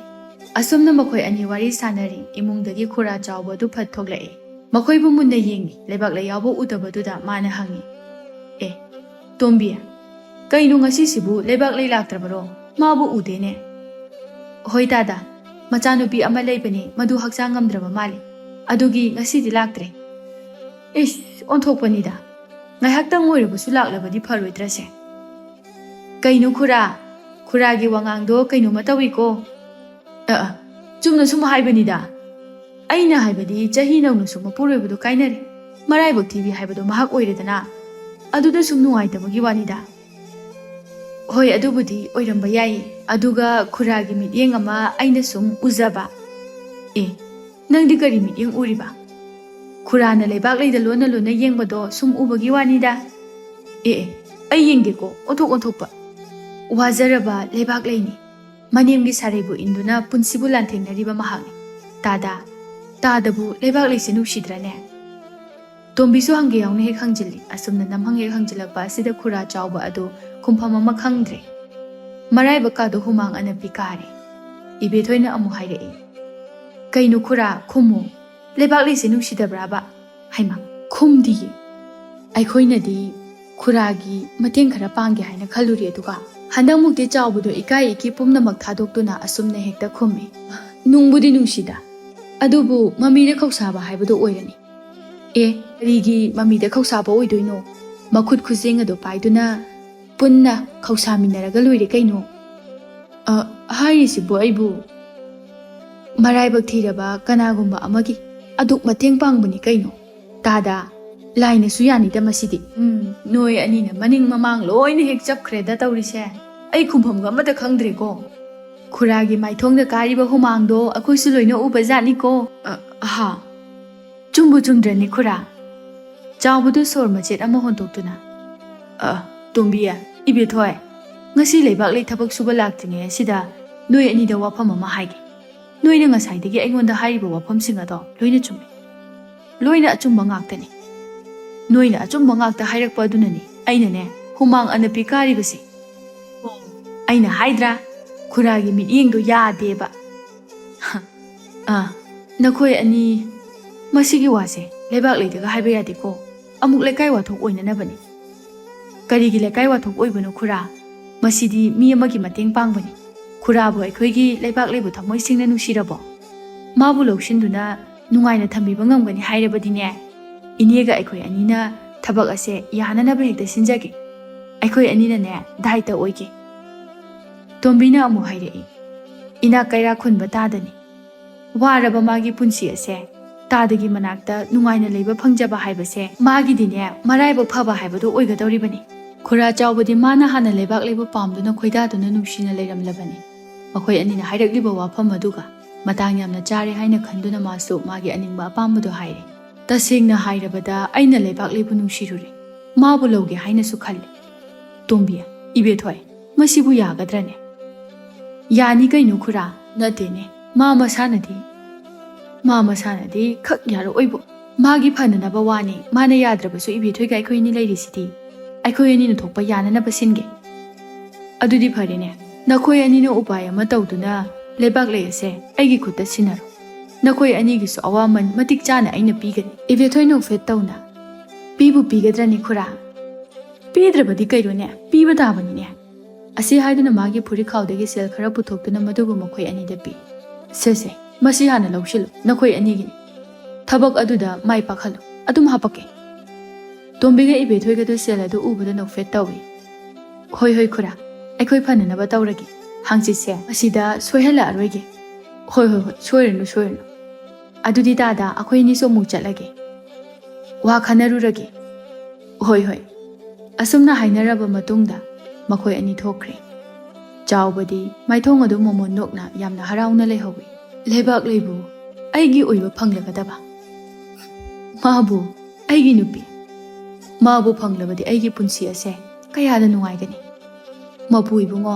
ꯑꯁꯨꯝꯅ ꯃꯈꯣꯏ ꯑꯅꯤ ꯋꯥꯔꯤ ꯁꯥꯟꯅꯔꯤ꯫ ꯏꯃꯨꯡꯗꯒꯤ ꯈꯨꯔꯥ ꯆꯥꯎꯕ ꯑꯗꯨ ꯐꯠ ꯊꯣꯛꯂꯛꯏ꯫ ꯃꯈꯣꯏꯕꯨ ꯃꯨꯟꯅ ꯌꯦꯡꯉꯤ꯫ ꯂꯩꯕꯥꯛꯂꯩ ꯌꯥꯎꯕ ꯎꯗꯕꯗꯨꯗ ꯃꯥꯅ ꯍꯪꯉꯤ, "ꯑꯦ, ꯇꯣꯝꯕꯤ, ꯀꯩꯅꯣ ꯉꯁꯤꯁꯤꯕꯨ ꯂꯩꯕꯥꯛꯂꯩ ꯂꯥꯛꯇ꯭ꯔꯕꯔꯣ? ꯃꯥꯕꯨ ꯎꯗꯦꯅꯦ꯫" "ꯍꯣꯏ ꯗꯥꯗꯥ, ꯃꯆꯥꯅꯨꯄꯤ ꯑꯃ ꯂꯩꯕꯅꯦ, ꯃꯗꯨ ꯍꯛꯆꯥꯡ ꯉꯝꯗ꯭ꯔꯕ ꯃꯥꯜꯂꯤ꯫ ꯑꯗꯨꯒꯤ ꯉꯁꯤꯗꯤ ꯂꯥꯛꯇ꯭ꯔꯦ꯫" "ꯏꯁ, ꯑꯣꯟꯊꯣꯛꯄꯅꯤꯗ꯫ ꯉꯥꯏꯍꯥꯛꯇꯪ ꯑꯣꯏꯔꯕꯁꯨ ꯂꯥꯛꯂꯕꯗꯤ ꯐꯔꯣꯏꯗ꯭ꯔꯁꯦ?" "ꯀꯩꯅꯣ ꯈꯨꯔꯥ? ꯈꯨꯔꯥꯒꯤ ꯋꯥꯉꯥꯡꯗꯣ ꯀꯩꯅꯣꯃ ꯇꯧꯏꯀꯣ꯫" "ꯑ, ꯑ, ꯆꯨꯝꯅ ꯁꯨꯝ ꯍꯥꯏꯕꯅꯤꯗ꯫ ꯑꯩꯅ ꯍꯥꯏꯕꯗꯤ ꯆꯍꯤ ꯅꯧꯅꯁꯨ ꯃꯄꯨꯔꯣꯏꯕꯗꯣ ꯀꯥꯏꯅꯔꯦ꯫ ꯃꯔꯥꯏꯕꯛ ꯊꯤꯕꯤ ꯍꯥꯏꯕꯗꯣ ꯃꯍꯥꯛ ꯑꯣꯏꯔꯦꯗꯅ꯫ ꯑꯗꯨꯗ ꯁꯨꯝ ꯅꯨꯡꯉꯥꯏꯇꯕꯒꯤ ꯋꯥꯅꯤꯗ꯫" "ꯍꯣꯏ, ꯑꯗꯨꯕꯨꯗꯤ ꯑꯣꯏꯔꯝꯕ ꯌꯥꯏ꯫ ꯑꯗꯨꯒ ꯈꯨꯔꯥꯒꯤ ꯃꯤꯠꯌꯦꯡ ꯑꯃ ꯑꯩꯅ ꯁꯨꯝ ꯎꯖꯕ꯫" "ꯑꯦ, ꯅꯪꯗꯤ ꯀꯔꯤ ꯃꯤꯠꯌꯦꯡ ꯎꯔꯤꯕ?" "ꯈꯨꯔꯥꯅ ꯂꯩꯕꯥꯛꯂꯩꯗ ꯂꯣꯟꯅ ꯂꯣꯟꯅ ꯌꯦꯡꯕꯗꯣ ꯁꯨꯝ ꯎꯕꯒꯤ ꯋꯥꯅꯤꯗ꯫" "ꯑꯦ, ꯑꯦ, ꯑꯩ ꯌꯦꯡꯗꯦꯀꯣ, ꯑꯣꯟꯊꯣꯛ ꯑꯣꯟꯊꯣꯛꯄ꯫" "ꯋꯥꯖꯔꯕ ꯂꯩꯕꯥꯛꯂꯩꯅꯤ꯫ ꯃꯅꯦꯝꯒꯤ ꯁꯥꯔꯩꯕꯨ ꯏꯟꯗꯨꯅ ꯄꯨꯟꯁꯤꯕꯨ ꯂꯥꯟꯊꯦꯡꯅꯔꯤꯕ ꯃꯍꯥꯛꯅꯤ꯫ ꯇꯥꯗꯥ, ꯇꯥꯗꯕꯨ ꯂꯩꯕꯥꯛꯂꯩꯁꯦ ꯅꯨꯡꯁꯤꯗ꯭ꯔꯅꯦ?" ꯇꯣꯝꯕꯤꯁꯨ ꯍꯪꯒꯦ ꯌꯥꯎꯅ ꯍꯦꯛ ꯍꯪꯖꯤꯜꯂꯤ꯫ ꯑꯁꯨꯝꯅ ꯅꯝꯍꯪ ꯍꯦꯛ ꯍꯪꯖꯤꯜꯂꯛꯄ ꯑꯁꯤꯗ ꯈꯨꯔꯥ ꯆꯥꯎꯕ ꯑꯗꯨ ꯈꯨꯝꯐꯝ ꯑꯃ ꯈꯪꯗ꯭ꯔꯦ꯫ ꯃꯔꯥꯏꯕꯛꯀꯥꯗꯣ ꯍꯨꯃꯥꯡ ꯑꯅꯞꯄꯤ ꯀꯥꯔꯦ꯫ ꯏꯕꯦꯊꯣꯏꯅ ꯑꯃꯨꯛ ꯍꯥꯏꯔꯛꯏ, "ꯀꯩꯅꯣ ꯈꯨꯔꯥ, ꯈꯨꯝꯃꯨ꯫ ꯂꯩꯕꯥꯛꯂꯩꯁꯦ ꯅꯨꯡꯁꯤꯗꯕ꯭ꯔꯥꯕ?" ꯍꯩꯃꯥ, ꯈꯨꯝꯗꯤꯌꯦ꯫ ꯑꯩꯈꯣꯏꯅꯗꯤ ꯈꯨꯔꯥꯒꯤ ꯃꯇꯦꯡ ꯈꯔ ꯄꯥꯡꯒꯦ ꯍꯥꯏꯅ ꯈꯜꯂꯨꯔꯦ, ꯑꯗꯨꯒ ꯍꯟꯗꯛꯃꯨꯛꯇꯤ ꯆꯥꯎꯕꯗꯣ ꯏꯀꯥꯏ ꯏꯀꯤ ꯄꯨꯝꯅꯃꯛ ꯊꯥꯗꯣꯛꯇꯨꯅ ꯑꯁꯨꯝꯅ ꯍꯦꯛꯇ ꯈꯨꯝꯃꯤ꯫ ꯅꯨꯡꯕꯨꯗꯤ ꯅꯨꯡꯁꯤꯗ, ꯑꯗꯨꯕꯨ ꯃꯃꯤꯗ ꯈꯧꯁꯥꯕ ꯍꯥꯏꯕꯗꯨ ꯑꯣꯏꯔꯅꯤ꯫ ꯑꯦ, ꯀꯔꯤꯒꯤ ꯃꯃꯤꯗ ꯈꯧꯁꯥꯕ ꯑꯣꯏꯗꯣꯏꯅꯣ? ꯃꯈꯨꯠ ꯈꯨꯖꯦꯡ ꯑꯗꯨ ꯄꯥꯏꯗꯨꯅ ꯄꯨꯟꯅ ꯈꯧꯁꯥꯃꯤꯟꯅꯔꯒ ꯂꯣꯏꯔꯦ ꯀꯩꯅꯣ꯫ ꯑ, ꯍꯥꯏꯔꯤꯁꯤꯕꯨ ꯑꯩꯕꯨ ꯃꯔꯥꯏꯕꯛ ꯊꯤꯔꯕ ꯀꯅꯥꯒꯨꯝꯕ ꯑꯃꯒꯤ ꯑꯗꯨꯛ ꯃꯇꯦꯡ ꯄꯥꯡꯕꯅꯤ ꯀꯩꯅꯣ꯫ ꯇꯥꯗ, ꯂꯥꯏꯅꯁꯨ ꯌꯥꯅꯤꯗ ꯃꯁꯤꯗꯤ꯫ ꯎꯝ, ꯅꯣꯏ ꯑꯅꯤꯅ ꯃꯅꯤꯡ ꯃꯃꯥꯡ ꯂꯣꯏꯅ ꯍꯦꯛ ꯆꯞꯈ꯭ꯔꯦꯗ ꯇꯧꯔꯤꯁꯦ꯫ ꯑꯩ ꯈꯨꯝꯐꯝꯒ ꯑꯃꯠꯇ ꯈꯪꯗ꯭ꯔꯦꯀꯣ꯫ ꯈꯨꯔꯥꯒꯤ ꯃꯥꯏꯊꯣꯡꯗ ꯀꯥꯔꯤꯕ ꯍꯨꯃꯥꯡꯗꯣ ꯑꯩꯈꯣꯏꯁꯨ ꯂꯣꯏꯅ ꯎꯕ ꯖꯥꯠꯅꯤꯀꯣ꯫ ꯑ, ꯑꯍꯥ꯫ ꯆꯨꯝꯕꯨ ꯆꯨꯝꯗ꯭ꯔꯅꯤ ꯈꯨꯔꯥ? ꯆꯥꯎꯕꯗꯨ ꯁꯣꯔ ꯃꯆꯦꯠ ꯑꯃ ꯍꯣꯟꯗꯣꯛꯇꯨꯅ, "ꯑ, ꯇꯣꯝꯕꯤ, ꯏꯕꯦꯊꯣꯏ, ꯉꯁꯤ ꯂꯩꯕꯥꯛꯂꯩ ꯊꯕꯛ ꯁꯨꯕ ꯂꯥꯛꯇ꯭ꯔꯤꯉꯩ ꯑꯁꯤꯗ ꯅꯣꯏ ꯑꯅꯤꯗ ꯋꯥꯐꯝ ꯑꯃ ꯍꯥꯏꯒꯦ꯫ ꯅꯣꯏꯅ ꯉꯁꯥꯏꯗꯒꯤ ꯑꯩꯉꯣꯟꯗ ꯍꯥꯏꯔꯤꯕ ꯋꯥꯐꯝꯁꯤꯡ ꯑꯗꯣ ꯂꯣꯏꯅ ꯆꯨꯝꯃꯤ꯫ ꯂꯣꯏꯅ ꯑꯆꯨꯝꯕ ꯉꯥꯛꯇꯅꯤ꯫ ꯅꯣꯏꯅ ꯑꯆꯨꯝꯕ ꯉꯥꯛꯇ ꯍꯥꯏꯔꯛꯄ ꯑꯗꯨꯅꯅꯤ ꯑꯩꯅꯅꯦ ꯍꯨꯃꯥꯡ ꯑꯅꯞꯄꯤ ꯀꯥꯔꯤꯕꯁꯦ꯫ ꯑꯩꯅ ꯍꯥꯏꯗ꯭ꯔꯥ, ꯈꯨꯔꯥꯒꯤ ꯃꯤꯠꯌꯦꯡꯗꯣ ꯌꯥꯗꯦꯕ꯫ ꯑꯥ, ꯅꯈꯣꯏ ꯑꯅꯤ, ꯃꯁꯤꯒꯤ ꯋꯥꯁꯦ ꯂꯩꯕꯥꯛꯂꯩꯗꯒ ꯍꯥꯏꯕ ꯌꯥꯗꯦꯀꯣ꯫ ꯑꯃꯨꯛ ꯂꯩꯀꯥꯏ ꯋꯥꯊꯣꯛ ꯑꯣꯏꯅꯅꯕꯅꯤ꯫ ꯀꯔꯤꯒꯤ ꯂꯩꯀꯥꯏ ꯋꯥꯊꯣꯛ ꯑꯣꯏꯕꯅꯣ ꯈꯨꯔꯥ? ꯃꯁꯤꯗꯤ ꯃꯤ ꯑꯃꯒꯤ ꯃꯇꯦꯡ ꯄꯥꯡꯕꯅꯤ꯫ ꯈꯨꯔꯥꯕꯨ ꯑꯩꯈꯣꯏꯒꯤ ꯂꯩꯕꯥꯛꯂꯩꯕꯨ ꯊꯃꯣꯏ ꯁꯦꯡꯅ ꯅꯨꯡꯁꯤꯔꯕꯣ? ꯃꯥꯕꯨ ꯂꯧꯁꯤꯟꯗꯨꯅ ꯅꯨꯡꯉꯥꯏꯅ ꯊꯝꯕꯤꯕ ꯉꯝꯒꯅꯤ ꯍꯥꯏꯔꯕꯗꯤꯅꯦ, ꯏꯅꯦꯒ ꯑꯩꯈꯣꯏ ꯑꯅꯤꯅ ꯊꯕꯛ ꯑꯁꯦ ꯌꯥꯅꯅꯕ ꯍꯦꯛꯇ ꯁꯤꯟꯖꯒꯦ꯫ ꯑꯩꯈꯣꯏ ꯑꯅꯤꯅꯅꯦ ꯗꯥꯏꯇ ꯑꯣꯏꯒꯦ꯫ ꯇꯣꯝꯕꯤꯅ ꯑꯃꯨꯛ ꯍꯥꯏꯔꯛꯏ, ꯏꯅꯥꯛ ꯀꯩꯔꯥꯛ ꯈꯨꯟꯕ ꯇꯥꯗꯅꯤ꯫ ꯋꯥꯔꯕ ꯃꯥꯒꯤ ꯄꯨꯟꯁꯤ ꯑꯁꯦ ꯇꯥꯗꯒꯤ ꯃꯅꯥꯛꯇ ꯅꯨꯡꯉꯥꯏꯅ ꯂꯩꯕ ꯐꯪꯖꯕ ꯍꯥꯏꯕꯁꯦ ꯃꯥꯒꯤꯗꯤꯅꯦ ꯃꯔꯥꯏꯕꯛ ꯐꯕ ꯍꯥꯏꯕꯗꯨ ꯑꯣꯏꯒꯗꯧꯔꯤꯕꯅꯤ꯫ ꯈꯨꯔꯥ ꯆꯥꯎꯕꯗꯤ ꯃꯥꯅ ꯍꯥꯟꯅ ꯂꯩꯕꯥꯛꯂꯩꯕꯨ ꯄꯥꯝꯗꯨꯅ ꯈꯣꯏꯗꯥꯗꯨꯅ ꯅꯨꯡꯁꯤꯅ ꯂꯩꯔꯝꯂꯕꯅꯤ꯫ ꯃꯈꯣꯏ ꯑꯅꯤꯅ ꯍꯥꯏꯔꯛꯂꯤꯕ ꯋꯥꯐꯝ ꯑꯗꯨꯒ ꯃꯇꯥꯡ ꯌꯥꯝꯅ ꯆꯥꯔꯦ ꯍꯥꯏꯅ ꯈꯟꯗꯨꯅ ꯃꯥꯁꯨ ꯃꯥꯒꯤ ꯑꯅꯤꯡꯕ ꯑꯄꯥꯝꯕꯗꯨ ꯍꯥꯏꯔꯦ꯫ ꯇꯁꯦꯡꯅ ꯍꯥꯏꯔꯕꯗ ꯑꯩꯅ ꯂꯩꯕꯥꯛꯂꯩꯕꯨ ꯅꯨꯡꯁꯤꯔꯨꯔꯦ꯫ ꯃꯥꯕꯨ ꯂꯧꯒꯦ ꯍꯥꯏꯅꯁꯨ ꯈꯜꯂꯤ꯫ ꯇꯣꯝꯕꯤ, ꯏꯕꯦꯊꯣꯏ, ꯃꯁꯤꯕꯨ ꯌꯥꯒꯗ꯭ꯔꯅꯦ? ꯌꯥꯅꯤ ꯀꯩꯅꯣ ꯈꯨꯔꯥ? ꯅꯠꯇꯦꯅꯦ, ꯃꯥ ꯃꯁꯥꯅꯗꯤ, ꯃꯥ ꯃꯁꯥꯅꯗꯤ ꯈꯛ ꯌꯥꯔꯛꯑꯣꯏꯕꯨ꯫ ꯃꯥꯒꯤ ꯐꯅꯅꯕ ꯋꯥꯅꯤ, ꯃꯥꯅ ꯌꯥꯗ꯭ꯔꯕꯁꯨ ꯏꯕꯦꯊꯣꯏꯒ ꯑꯩꯈꯣꯏ ꯑꯅꯤ ꯂꯩꯔꯤꯁꯤꯗꯤ꯫ ꯑꯩꯈꯣꯏ ꯑꯅꯤꯅ ꯊꯣꯛꯄ ꯌꯥꯅꯅꯕ ꯁꯤꯟꯒꯦ꯫ ꯑꯗꯨꯗꯤ ꯐꯔꯦꯅꯦ, ꯅꯈꯣꯏ ꯑꯅꯤꯅ ꯎꯄꯥꯏ ꯑꯃ ꯇꯧꯗꯨꯅ ꯂꯩꯕꯥꯛꯂꯩ ꯑꯁꯦ ꯑꯩꯒꯤ ꯈꯨꯠꯇ ꯁꯤꯟꯅꯔꯣ꯫ ꯅꯈꯣꯏ ꯑꯅꯤꯒꯤꯁꯨ ꯑꯋꯥꯃꯟ ꯃꯇꯤꯛ ꯆꯥꯅ ꯑꯩꯅ ꯄꯤꯒꯅꯤ꯫ ꯏꯕꯦꯊꯣꯏ ꯅꯣꯛꯐꯦꯠ ꯇꯧꯅ, ꯄꯤꯕꯨ ꯄꯤꯒꯗ꯭ꯔꯅꯤ ꯈꯨꯔꯥ? ꯄꯤꯗ꯭ꯔꯕꯗꯤ ꯀꯩꯅꯣꯅꯦ, ꯄꯤꯕ ꯇꯥꯕꯅꯤꯅꯦ꯫ ꯑꯁꯤ ꯍꯥꯏꯗꯨꯅ ꯃꯥꯒꯤ ꯐꯨꯔꯤꯠꯈꯥꯎꯗꯒꯤ ꯁꯦꯜ ꯈꯔ ꯄꯨꯊꯣꯛꯇꯨꯅ ꯃꯗꯨꯕꯨ ꯃꯈꯣꯏ ꯑꯅꯤꯗ ꯄꯤ꯫ ꯁꯦ ꯁꯦ, ꯃꯁꯤ ꯍꯥꯟꯅ ꯂꯧꯁꯤꯜꯂꯨ, ꯅꯈꯣꯏ ꯑꯅꯤꯒꯤꯅꯤ꯫ ꯊꯕꯛ ꯑꯗꯨꯗ ꯃꯥꯏ ꯄꯥꯛꯍꯜꯂꯨ꯫ ꯑꯗꯨꯝ ꯍꯥꯄꯛꯀꯦ꯫ ꯇꯣꯝꯕꯤꯒ ꯏꯕꯦꯊꯣꯏꯒꯗꯨ ꯁꯦꯜ ꯑꯗꯨ ꯎꯕꯗ ꯅꯣꯛꯐꯦꯠ ꯇꯧꯏ꯫ "ꯍꯣꯏ, ꯍꯣꯏ, ꯈꯨꯔꯥ, ꯑꯩꯈꯣꯏ ꯐꯅꯅꯕ ꯇꯧꯔꯒꯦ꯫ ꯍꯥꯡꯆꯤꯠꯁꯦ ꯑꯁꯤꯗ ꯁꯣꯏꯍꯜꯂꯛꯑꯔꯣꯏꯒꯦ꯫" "ꯍꯣꯏ, ꯍꯣꯏ, ꯍꯣꯏ, ꯁꯣꯏꯔꯅꯨ, ꯁꯣꯏꯔꯅꯨ꯫ ꯑꯗꯨꯗꯤ ꯇꯥꯗ, ꯑꯩꯈꯣꯏ ꯑꯅꯤꯁꯨ ꯑꯃꯨꯛ ꯆꯠꯂꯒꯦ꯫ ꯋꯥ ꯈꯟꯅꯔꯨꯔꯒꯦ꯫" "ꯍꯣꯏ, ꯍꯣꯏ꯫" ꯑꯁꯨꯝꯅ ꯍꯥꯏꯅꯔꯕ ꯃꯇꯨꯡꯗ ꯃꯈꯣꯏ ꯑꯅꯤ ꯊꯣꯛꯈ꯭ꯔꯦ꯫ ꯆꯥꯎꯕꯗꯤ ꯃꯥꯏꯊꯣꯡ ꯑꯗꯨ ꯃꯣꯃꯣꯟ ꯅꯣꯛꯅ ꯌꯥꯝꯅ ꯍꯔꯥꯎꯅ ꯂꯩꯍꯧꯏ꯫ "ꯂꯩꯕꯥꯛ ꯂꯩꯕꯨ ꯑꯩꯒꯤ ꯑꯣꯏꯕ ꯐꯪꯂꯒꯗꯕ꯫ ꯃꯥꯕꯨ ꯑꯩꯒꯤ ꯅꯨꯄꯤ꯫ ꯃꯥꯕꯨ ꯐꯪꯂꯕꯗꯤ ꯑꯩꯒꯤ ꯄꯨꯟꯁꯤ ꯑꯁꯦ ꯀꯌꯥꯗ ꯅꯨꯡꯉꯥꯏꯒꯅꯤ꯫ ꯃꯄꯨ ꯏꯕꯨꯡꯉꯣ,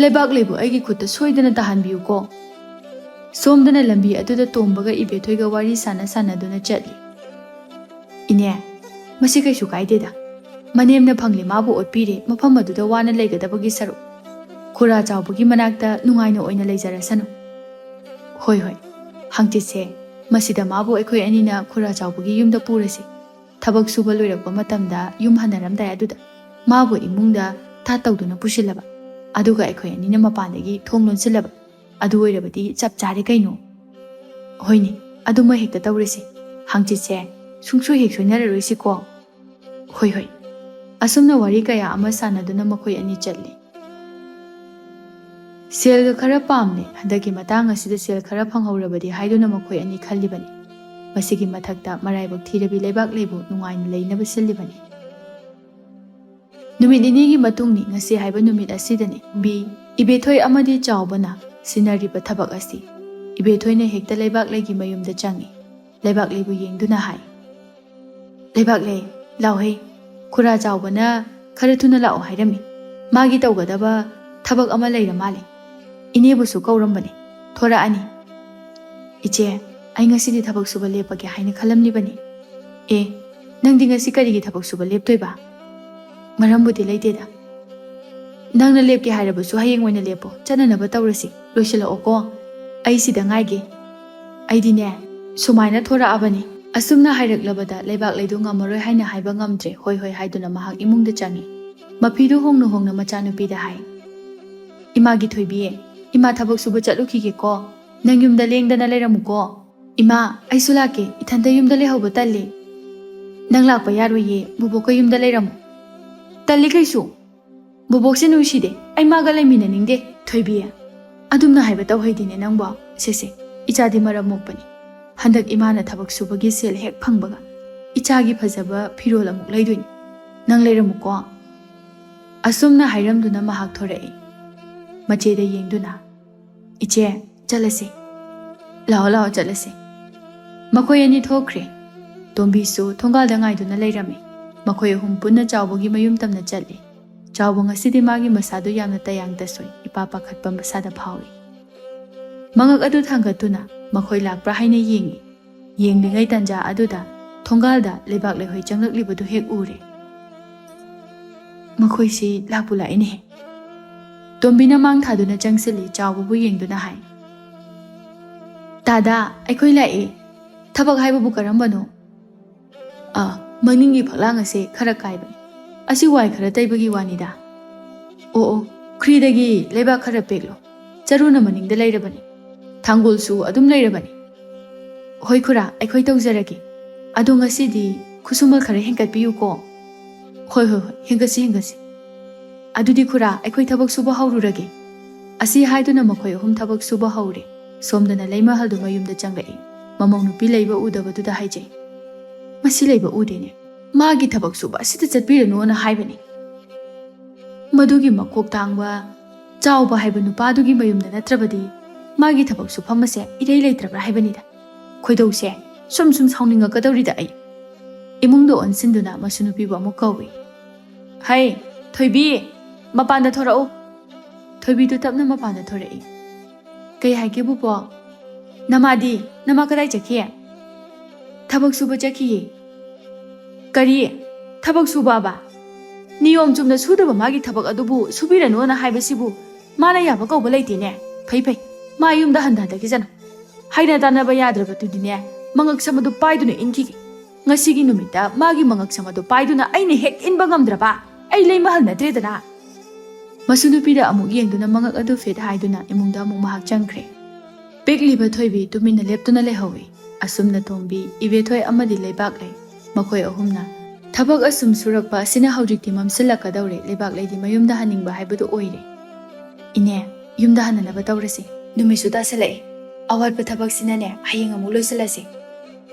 ꯂꯩꯕꯥꯛ ꯂꯩꯕꯨ ꯑꯩꯒꯤ ꯈꯨꯠꯇ ꯁꯣꯏꯗꯅ ꯇꯥꯍꯟꯕꯤꯌꯨꯀꯣ꯫" ꯁꯣꯝꯗꯅ ꯂꯝꯕꯤ ꯑꯗꯨꯗ ꯇꯣꯝꯕꯒ ꯏꯕꯦꯊꯣꯏꯒ ꯋꯥꯔꯤ ꯁꯥꯟꯅ ꯁꯥꯟꯅꯗꯨꯅ ꯆꯠꯂꯤ꯫ "ꯏꯅꯦ, ꯃꯁꯤ ꯀꯩꯁꯨ ꯀꯥꯏꯗꯦꯗ꯫ ꯃꯅꯦꯝꯅ ꯐꯪꯂꯦ, ꯃꯥꯕꯨ ꯑꯣꯠꯄꯤꯔꯦ, ꯃꯐꯝ ꯑꯗꯨꯗ ꯋꯥꯅ ꯂꯩꯒꯗꯕꯒꯤ ꯁꯔꯨꯛ꯫ ꯈꯨꯔꯥ ꯆꯥꯎꯕꯒꯤ ꯃꯅꯥꯛꯇ ꯅꯨꯡꯉꯥꯏꯅ ꯑꯣꯏꯅ ꯂꯩꯖꯔꯁꯅꯨ꯫" "ꯍꯣꯏ, ꯍꯣꯏ꯫ ꯍꯪꯆꯤꯠꯁꯦ ꯃꯁꯤꯗ ꯃꯥꯕꯨ ꯑꯩꯈꯣꯏ ꯑꯅꯤꯅ ꯈꯨꯔꯥ ꯆꯥꯎꯕꯒꯤ ꯌꯨꯝꯗ ꯄꯨꯔꯁꯤ꯫ ꯊꯕꯛ ꯁꯨꯕ ꯂꯣꯏꯔꯛꯄ ꯃꯇꯝꯗ ꯌꯨꯝ ꯍꯟꯅꯔꯝꯗꯥꯏ ꯑꯗꯨꯗ ꯃꯥꯕꯨ ꯏꯃꯨꯡꯗ ꯊꯥ ꯇꯧꯗꯨꯅ ꯄꯨꯁꯤꯜꯂꯕ, ꯑꯗꯨꯒ ꯑꯩꯈꯣꯏ ꯑꯅꯤꯅ ꯃꯄꯥꯟꯗꯒꯤ ꯊꯣꯡ ꯂꯣꯟꯁꯤꯜꯂꯕ, ꯑꯗꯨ ꯑꯣꯏꯔꯕꯗꯤ ꯆꯞ ꯆꯥꯔꯦ ꯀꯩꯅꯣ꯫" "ꯍꯣꯏꯅꯦ, ꯑꯗꯨꯃ ꯍꯦꯛꯇ ꯇꯧꯔꯁꯤ꯫ ꯍꯪꯆꯤꯠꯁꯦ ꯁꯨꯡꯁꯣꯏ ꯍꯦꯛ ꯁꯣꯏꯅꯔꯔꯣꯏꯁꯤꯀꯣ꯫" "ꯍꯣꯏ, ꯍꯣꯏ꯫" ꯑꯁꯨꯝꯅ ꯋꯥꯔꯤ ꯀꯌꯥ ꯑꯃ ꯁꯥꯟꯅꯗꯨꯅ ꯃꯈꯣꯏ ꯑꯅꯤ ꯆꯠꯂꯤ꯫ ꯁꯦꯜꯒ ꯈꯔ ꯄꯥꯝꯂꯦ, ꯍꯟꯗꯛꯀꯤ ꯃꯇꯥꯡ ꯑꯁꯤꯗ ꯁꯦꯜ ꯈꯔ ꯐꯪꯍꯧꯔꯕꯗꯤ ꯍꯥꯏꯗꯨꯅ ꯃꯈꯣꯏ ꯑꯅꯤ ꯈꯜꯂꯤꯕꯅꯤ꯫ ꯃꯁꯤꯒꯤ ꯃꯊꯛꯇ ꯃꯔꯥꯏꯕꯛ ꯊꯤꯔꯕꯤ ꯂꯩꯕꯥꯛ ꯂꯩꯕꯨ ꯅꯨꯡꯉꯥꯏꯅ ꯂꯩꯅꯕ ꯁꯤꯜꯂꯤꯕꯅꯤ꯫ ꯅꯨꯃꯤꯠ ꯅꯤꯅꯤꯒꯤ ꯃꯇꯨꯡꯅꯤ, ꯉꯁꯤ ꯍꯥꯏꯕ ꯅꯨꯃꯤꯠ ꯑꯁꯤꯗꯅꯤ ꯕꯤ ꯏꯕꯦꯊꯣꯏ ꯑꯃꯗꯤ ꯆꯥꯎꯕꯅ ꯁꯤꯟꯅꯔꯤꯕ ꯊꯕꯛ ꯑꯁꯤ꯫ ꯏꯕꯦꯊꯣꯏꯅ ꯍꯦꯛꯇ ꯂꯩꯕꯥꯛ ꯂꯩꯒꯤ ꯃꯌꯨꯝꯗ ꯆꯪꯏ꯫ ꯂꯩꯕꯥꯛ ꯂꯩꯕꯨ ꯌꯦꯡꯗꯨꯅ ꯍꯥꯏ, "ꯂꯩꯕꯥꯛ ꯂꯩ, ꯂꯥꯎꯍꯦ, ꯈꯨꯔꯥ ꯆꯥꯎꯕꯅ ꯈꯔ ꯊꯨꯅ ꯂꯥꯛꯑꯣ ꯍꯥꯏꯔꯝꯃꯤ꯫ ꯃꯥꯒꯤ ꯇꯧꯒꯗꯕ ꯊꯕꯛ ꯑꯃ ꯂꯩꯔ ꯃꯥꯜꯂꯦ꯫ ꯏꯅꯦꯕꯨꯁꯨ ꯀꯧꯔꯝꯕꯅꯦ, ꯊꯣꯔꯛꯑꯅꯤ꯫" "ꯏꯆꯦ, ꯑꯩ ꯉꯁꯤꯗꯤ ꯊꯕꯛ ꯁꯨꯕ ꯂꯦꯞꯄꯒꯦ ꯍꯥꯏꯅ ꯈꯜꯂꯝꯂꯤꯕꯅꯤ꯫" "ꯑꯦ, ꯅꯪꯗꯤ ꯉꯁꯤ ꯀꯔꯤꯒꯤ ꯊꯕꯛ ꯁꯨꯕ ꯂꯦꯞꯇꯣꯏꯕ?" "ꯃꯔꯝꯕꯨꯗꯤ ꯂꯩꯇꯦꯗ꯫ ꯅꯪꯅ ꯂꯦꯞꯀꯦ ꯍꯥꯏꯔꯕꯁꯨ ꯍꯌꯦꯡ ꯑꯣꯏꯅ ꯂꯦꯞꯄꯣ, ꯆꯠꯅꯅꯕ ꯇꯧꯔꯁꯤ꯫ ꯂꯣꯏꯁꯤꯜꯂꯛꯑꯣꯀꯣ, ꯑꯩ ꯁꯤꯗ ꯉꯥꯏꯒꯦ꯫ ꯑꯩꯗꯤꯅꯦ, ꯁꯨꯃꯥꯏꯅ ꯊꯣꯔꯛꯑꯕꯅꯤ꯫" ꯑꯁꯨꯝꯅ ꯍꯥꯏꯔꯛꯂꯕꯗ ꯂꯩꯕꯥꯛ ꯂꯩꯗꯨ ꯉꯝꯃꯔꯣꯏ ꯍꯥꯏꯅ ꯍꯥꯏꯕ ꯉꯝꯗ꯭ꯔꯦ꯫ "ꯍꯣꯏ, ꯍꯣꯏ" ꯍꯥꯏꯗꯨꯅ ꯃꯍꯥꯛ ꯏꯃꯨꯡꯗ ꯆꯪꯉꯤ꯫ ꯃꯐꯤꯗꯨ ꯍꯣꯡꯅ ꯍꯣꯡꯅ ꯃꯆꯥꯅꯨꯄꯤꯗ ꯍꯥꯏ, "ꯏꯃꯥꯒꯤ ꯊꯣꯏꯕꯤ, ꯏꯃꯥ ꯊꯕꯛ ꯁꯨꯕ ꯆꯠꯂꯨꯈꯤꯒꯦꯀꯣ꯫ ꯅꯪ ꯌꯨꯝꯗ ꯂꯦꯡꯗꯅ ꯂꯩꯔꯝꯃꯨꯀꯣ꯫" "ꯏꯃꯥ, ꯑꯩꯁꯨ ꯂꯥꯛꯀꯦ꯫ ꯏꯊꯟꯇ ꯌꯨꯝꯗ ꯂꯩꯍꯧꯕ ꯇꯜꯂꯦ꯫ "ꯅꯪ ꯂꯥꯛꯄ ꯌꯥꯔꯣꯏꯌꯦ, ꯕꯨꯕꯣꯛꯀ ꯌꯨꯝꯗ ꯂꯩꯔꯝꯃꯣ꯫" "ꯇꯜꯂꯤ ꯀꯩꯁꯨ꯫ ꯕꯨꯕꯣꯛꯁꯦ ꯅꯨꯡꯁꯤꯗꯦ, ꯑꯩ ꯃꯥꯒ ꯂꯩꯃꯤꯟꯅꯅꯤꯡꯗꯦ꯫" "ꯊꯣꯏꯕꯤ, ꯑꯗꯨꯝꯅ ꯍꯥꯏꯕ ꯇꯧꯍꯩꯗꯦꯅꯦ ꯅꯪꯕꯣ꯫ ꯁꯦꯁꯦ, ꯏꯆꯥꯗꯤ ꯃꯔꯝ ꯃꯣꯛꯄꯅꯤ꯫ ꯍꯟꯗꯛ ꯏꯃꯥꯅ ꯊꯕꯛ ꯁꯨꯕꯒꯤ ꯁꯦꯜ ꯍꯦꯛ ꯐꯪꯕꯒ ꯏꯆꯥꯒꯤ ꯐꯖꯕ ꯐꯤꯔꯣꯜ ꯑꯃꯨꯛ ꯂꯩꯗꯣꯏꯅꯤ꯫ ꯅꯪ ꯂꯩꯔꯝꯃꯨꯀꯣ꯫" ꯑꯁꯨꯝꯅ ꯍꯥꯏꯔꯝꯗꯨꯅ ꯃꯍꯥꯛ ꯊꯣꯔꯛꯏ꯫ ꯃꯆꯦꯗ ꯌꯦꯡꯗꯨꯅ, "ꯏꯆꯦ, ꯆꯠꯂꯁꯤ꯫ ꯂꯥꯛꯑꯣ, ꯂꯥꯛꯑꯣ, ꯆꯠꯂꯁꯤ꯫" ꯃꯈꯣꯏ ꯑꯅꯤ ꯊꯣꯛꯈ꯭ꯔꯦ꯫ ꯇꯣꯝꯕꯤꯁꯨ ꯊꯣꯡꯒꯥꯜꯗ ꯉꯥꯏꯗꯨꯅ ꯂꯩꯔꯝꯃꯤ꯫ ꯃꯈꯣꯏ ꯑꯍꯨꯝ ꯄꯨꯟꯅ ꯆꯥꯎꯕꯒꯤ ꯃꯌꯨꯝ ꯇꯝꯅ ꯆꯠꯂꯤ꯫ ꯆꯥꯎꯕ ꯉꯁꯤꯗꯤ ꯃꯥꯒꯤ ꯃꯁꯥꯗꯨ ꯌꯥꯝꯅ ꯇꯌꯥꯡ ꯇꯁꯣꯏ, ꯏꯄꯥ ꯄꯥꯈꯠꯄ ꯃꯁꯥꯗ ꯐꯥꯎꯏ꯫ ꯃꯉꯛ ꯑꯗꯨ ꯊꯥꯡꯒꯠꯇꯨꯅ ꯃꯈꯣꯏ ꯂꯥꯛꯄ꯭ꯔꯥ ꯍꯥꯏꯅ ꯌꯦꯡꯏ꯫ ꯌꯦꯡꯂꯤꯉꯩ ꯇꯟꯖꯥ ꯑꯗꯨꯗ ꯊꯣꯡꯒꯥꯜꯗ ꯂꯩꯕꯥꯛ ꯂꯩꯍꯣꯏ ꯆꯪꯂꯛꯂꯤꯕꯗꯨ ꯍꯦꯛ ꯎꯔꯦ꯫ "ꯃꯈꯣꯏꯁꯤ ꯂꯥꯛꯄꯨ ꯂꯥꯛꯏꯅꯦ꯫" ꯇꯣꯝꯕꯤꯅ ꯃꯥꯡ ꯊꯥꯗꯨꯅ ꯆꯪꯁꯤꯜꯂꯤ, ꯆꯥꯎꯕꯕꯨ ꯌꯦꯡꯗꯨꯅ ꯍꯥꯏ, "ꯇꯥꯗꯥ, ꯑꯩꯈꯣꯏ ꯂꯥꯛꯑꯦ꯫ ꯊꯕꯛ ꯍꯥꯏꯕꯕꯨ ꯀꯔꯝꯕꯅꯣ?" "ꯑꯥ, ꯃꯅꯤꯡꯒꯤ ꯐꯛꯂꯥꯡ ꯑꯁꯦ ꯈꯔ ꯀꯥꯏꯕꯅꯤ꯫ ꯑꯁꯤ ꯋꯥꯏ ꯈꯔ ꯇꯩꯕꯒꯤ ꯋꯥꯅꯤꯗ꯫" "ꯑꯣ, ꯑꯣ, ꯈ꯭ꯔꯤꯗꯒꯤ ꯂꯩꯕꯥꯛ ꯈꯔ ꯄꯦꯛꯂꯣ꯫ ꯆꯔꯨꯅ ꯃꯅꯤꯡꯗ ꯂꯩꯔꯕꯅꯤ꯫ ꯊꯥꯡꯒꯣꯜꯁꯨ ꯑꯗꯨꯝ ꯂꯩꯔꯕꯅꯤ꯫" "ꯍꯣꯏ ꯈꯨꯔꯥ, ꯑꯩꯈꯣꯏ ꯇꯧꯖꯔꯒꯦ꯫ ꯑꯗꯣ ꯉꯁꯤꯗꯤ ꯈꯨꯠꯁꯨꯃꯜ ꯈꯔ ꯍꯦꯟꯒꯠꯄꯤꯌꯨꯀꯣ꯫" "ꯍꯣꯏ, ꯍꯣꯏ, ꯍꯣꯏ, ꯍꯦꯟꯒꯠꯁꯤ, ꯍꯦꯟꯒꯠꯁꯤ꯫" "ꯑꯗꯨꯗꯤ ꯈꯨꯔꯥ, ꯑꯩꯈꯣꯏ ꯊꯕꯛ ꯁꯨꯕ ꯍꯧꯔꯨꯔꯒꯦ꯫" ꯑꯁꯤ ꯍꯥꯏꯗꯨꯅ ꯃꯈꯣꯏ ꯑꯍꯨꯝ ꯊꯕꯛ ꯁꯨꯕ ꯍꯧꯔꯦ꯫ ꯁꯣꯝꯗꯅ ꯂꯩꯃꯍꯜꯗꯨ ꯃꯌꯨꯝꯗ ꯆꯪꯂꯛꯏ꯫ ꯃꯃꯧ ꯅꯨꯄꯤ ꯂꯩꯕ ꯎꯗꯕꯗꯨꯗ ꯍꯥꯏꯖꯩ, "ꯃꯁꯤ ꯂꯩꯕ ꯎꯗꯦꯅꯦ꯫ ꯃꯥꯒꯤ ꯊꯕꯛ ꯁꯨꯕ ꯑꯁꯤꯗ ꯆꯠꯄꯤꯔꯅꯨꯅ ꯍꯥꯏꯕꯅꯤ꯫ ꯃꯗꯨꯒꯤ ꯃꯀꯣꯛ ꯇꯥꯡꯕ ꯆꯥꯎꯕ ꯍꯥꯏꯕ ꯅꯨꯄꯥꯗꯨꯒꯤ ꯃꯌꯨꯝꯗ ꯅꯠꯇ꯭ꯔꯕꯗꯤ ꯃꯥꯒꯤ ꯊꯕꯛ ꯁꯨꯐꯝ ꯑꯁꯦ ꯏꯔꯩ ꯂꯩꯇ꯭ꯔꯕ꯭ꯔꯥ ꯍꯥꯏꯕꯅꯤꯗ꯫ ꯈꯣꯏꯗꯧꯁꯦ ꯁꯨꯝ ꯁꯨꯝ ꯁꯥꯎꯅꯤꯡꯉꯛꯀꯗꯧꯔꯤꯗ ꯑꯩ꯫" ꯏꯃꯨꯡꯗ ꯑꯣꯟꯁꯤꯟꯗꯨꯅ ꯃꯁꯨ ꯅꯨꯄꯤꯕꯨ ꯑꯃꯨꯛ ꯀꯧꯏ꯫ "ꯍꯩ, ꯊꯣꯏꯕꯤ, ꯃꯄꯥꯟꯗ ꯊꯣꯔꯛꯎ꯫" ꯊꯣꯏꯕꯤꯗꯨ ꯇꯞꯅ ꯃꯄꯥꯟꯗ ꯊꯣꯔꯛꯏ꯫ "ꯀꯩ ꯍꯥꯏꯒꯦ ꯕꯨꯕꯣꯛ?" "ꯅꯃꯥꯗꯤ? ꯅꯃꯥ ꯀꯗꯥꯏ ꯆꯠꯈꯤ?" "ꯊꯕꯛ ꯁꯨꯕ ꯆꯠꯈꯤꯌꯦ꯫" "ꯀꯔꯤ? ꯊꯕꯛ ꯁꯨꯕꯕ? ꯅꯤꯌꯣꯝ ꯆꯨꯝꯅ ꯁꯨꯗꯕ ꯃꯥꯒꯤ ꯊꯕꯛ ꯑꯗꯨꯕꯨ ꯁꯨꯕꯤꯔꯅꯨꯅ ꯍꯥꯏꯕꯁꯤꯕꯨ ꯃꯥꯅ ꯌꯥꯕ ꯀꯧꯕ ꯂꯩꯇꯦꯅꯦ꯫ ꯐꯩ, ꯐꯩ, ꯃꯥ ꯌꯨꯝꯗ ꯍꯟꯊ ꯍꯟꯊꯈꯤꯁꯅꯨ꯫ ꯍꯩꯅ ꯇꯥꯟꯅꯕ ꯌꯥꯗ꯭ꯔꯕꯗꯨꯗꯤꯅꯦ, ꯃꯉꯛꯁꯝ ꯑꯗꯨ ꯄꯥꯏꯗꯨꯅ ꯏꯟꯈꯤꯒꯦ꯫ ꯉꯁꯤꯒꯤ ꯅꯨꯃꯤꯠꯇ ꯃꯥꯒꯤ ꯃꯉꯛꯁꯝ ꯑꯗꯨ ꯄꯥꯏꯗꯨꯅ ꯑꯩꯅ ꯍꯦꯛ ꯏꯟꯕ ꯉꯝꯗ꯭ꯔꯕ, ꯑꯩ ꯂꯩꯃꯍꯜ ꯅꯠꯇ꯭ꯔꯦꯗꯅ꯫" ꯃꯁꯨ ꯅꯨꯄꯤꯗ ꯑꯃꯨꯛ ꯌꯦꯡꯗꯨꯅ ꯃꯉꯛ ꯑꯗꯨ ꯐꯤꯠ ꯍꯥꯏꯗꯨꯅ ꯏꯃꯨꯡꯗ ꯑꯃꯨꯛ ꯃꯍꯥꯛ ꯆꯪꯈ꯭ꯔꯦ꯫ ꯄꯤꯛꯂꯤꯕ ꯊꯣꯏꯕꯤ ꯇꯨꯃꯤꯟꯅ ꯂꯦꯞꯇꯨꯅ ꯂꯩꯍꯧꯏ꯫ ꯑꯁꯨꯝꯅ ꯇꯣꯝꯕꯤ, ꯏꯕꯦꯊꯣꯏ ꯑꯃꯗꯤ ꯂꯩꯕꯥꯛꯂꯩ ꯃꯈꯣꯏ ꯑꯍꯨꯝꯅ꯫ ꯊꯕꯛ ꯑꯁꯨꯝ ꯁꯨꯔꯛꯄ ꯑꯁꯤꯅ ꯍꯧꯖꯤꯛꯇꯤ ꯃꯝꯁꯤꯜꯂꯛꯀꯗꯧꯔꯦ꯫ ꯂꯩꯕꯥꯛꯂꯩꯗꯤ ꯃꯌꯨꯝꯗ ꯍꯟꯅꯤꯡꯕ ꯍꯥꯏꯕꯗꯨ ꯑꯣꯏꯔꯦ꯫ ꯏꯅꯦ, ꯌꯨꯝꯗ ꯍꯟꯅꯅꯕ ꯇꯧꯔꯁꯤ꯫ ꯅꯨꯃꯤꯠꯁꯨ ꯇꯥꯁꯤꯜꯂꯛꯑꯦ꯫ ꯑꯋꯥꯠꯄ ꯊꯕꯛꯁꯤꯅꯅꯦ, ꯍꯌꯦꯡ ꯑꯃꯨꯛ ꯂꯣꯏꯁꯤꯜꯂꯁꯤ꯫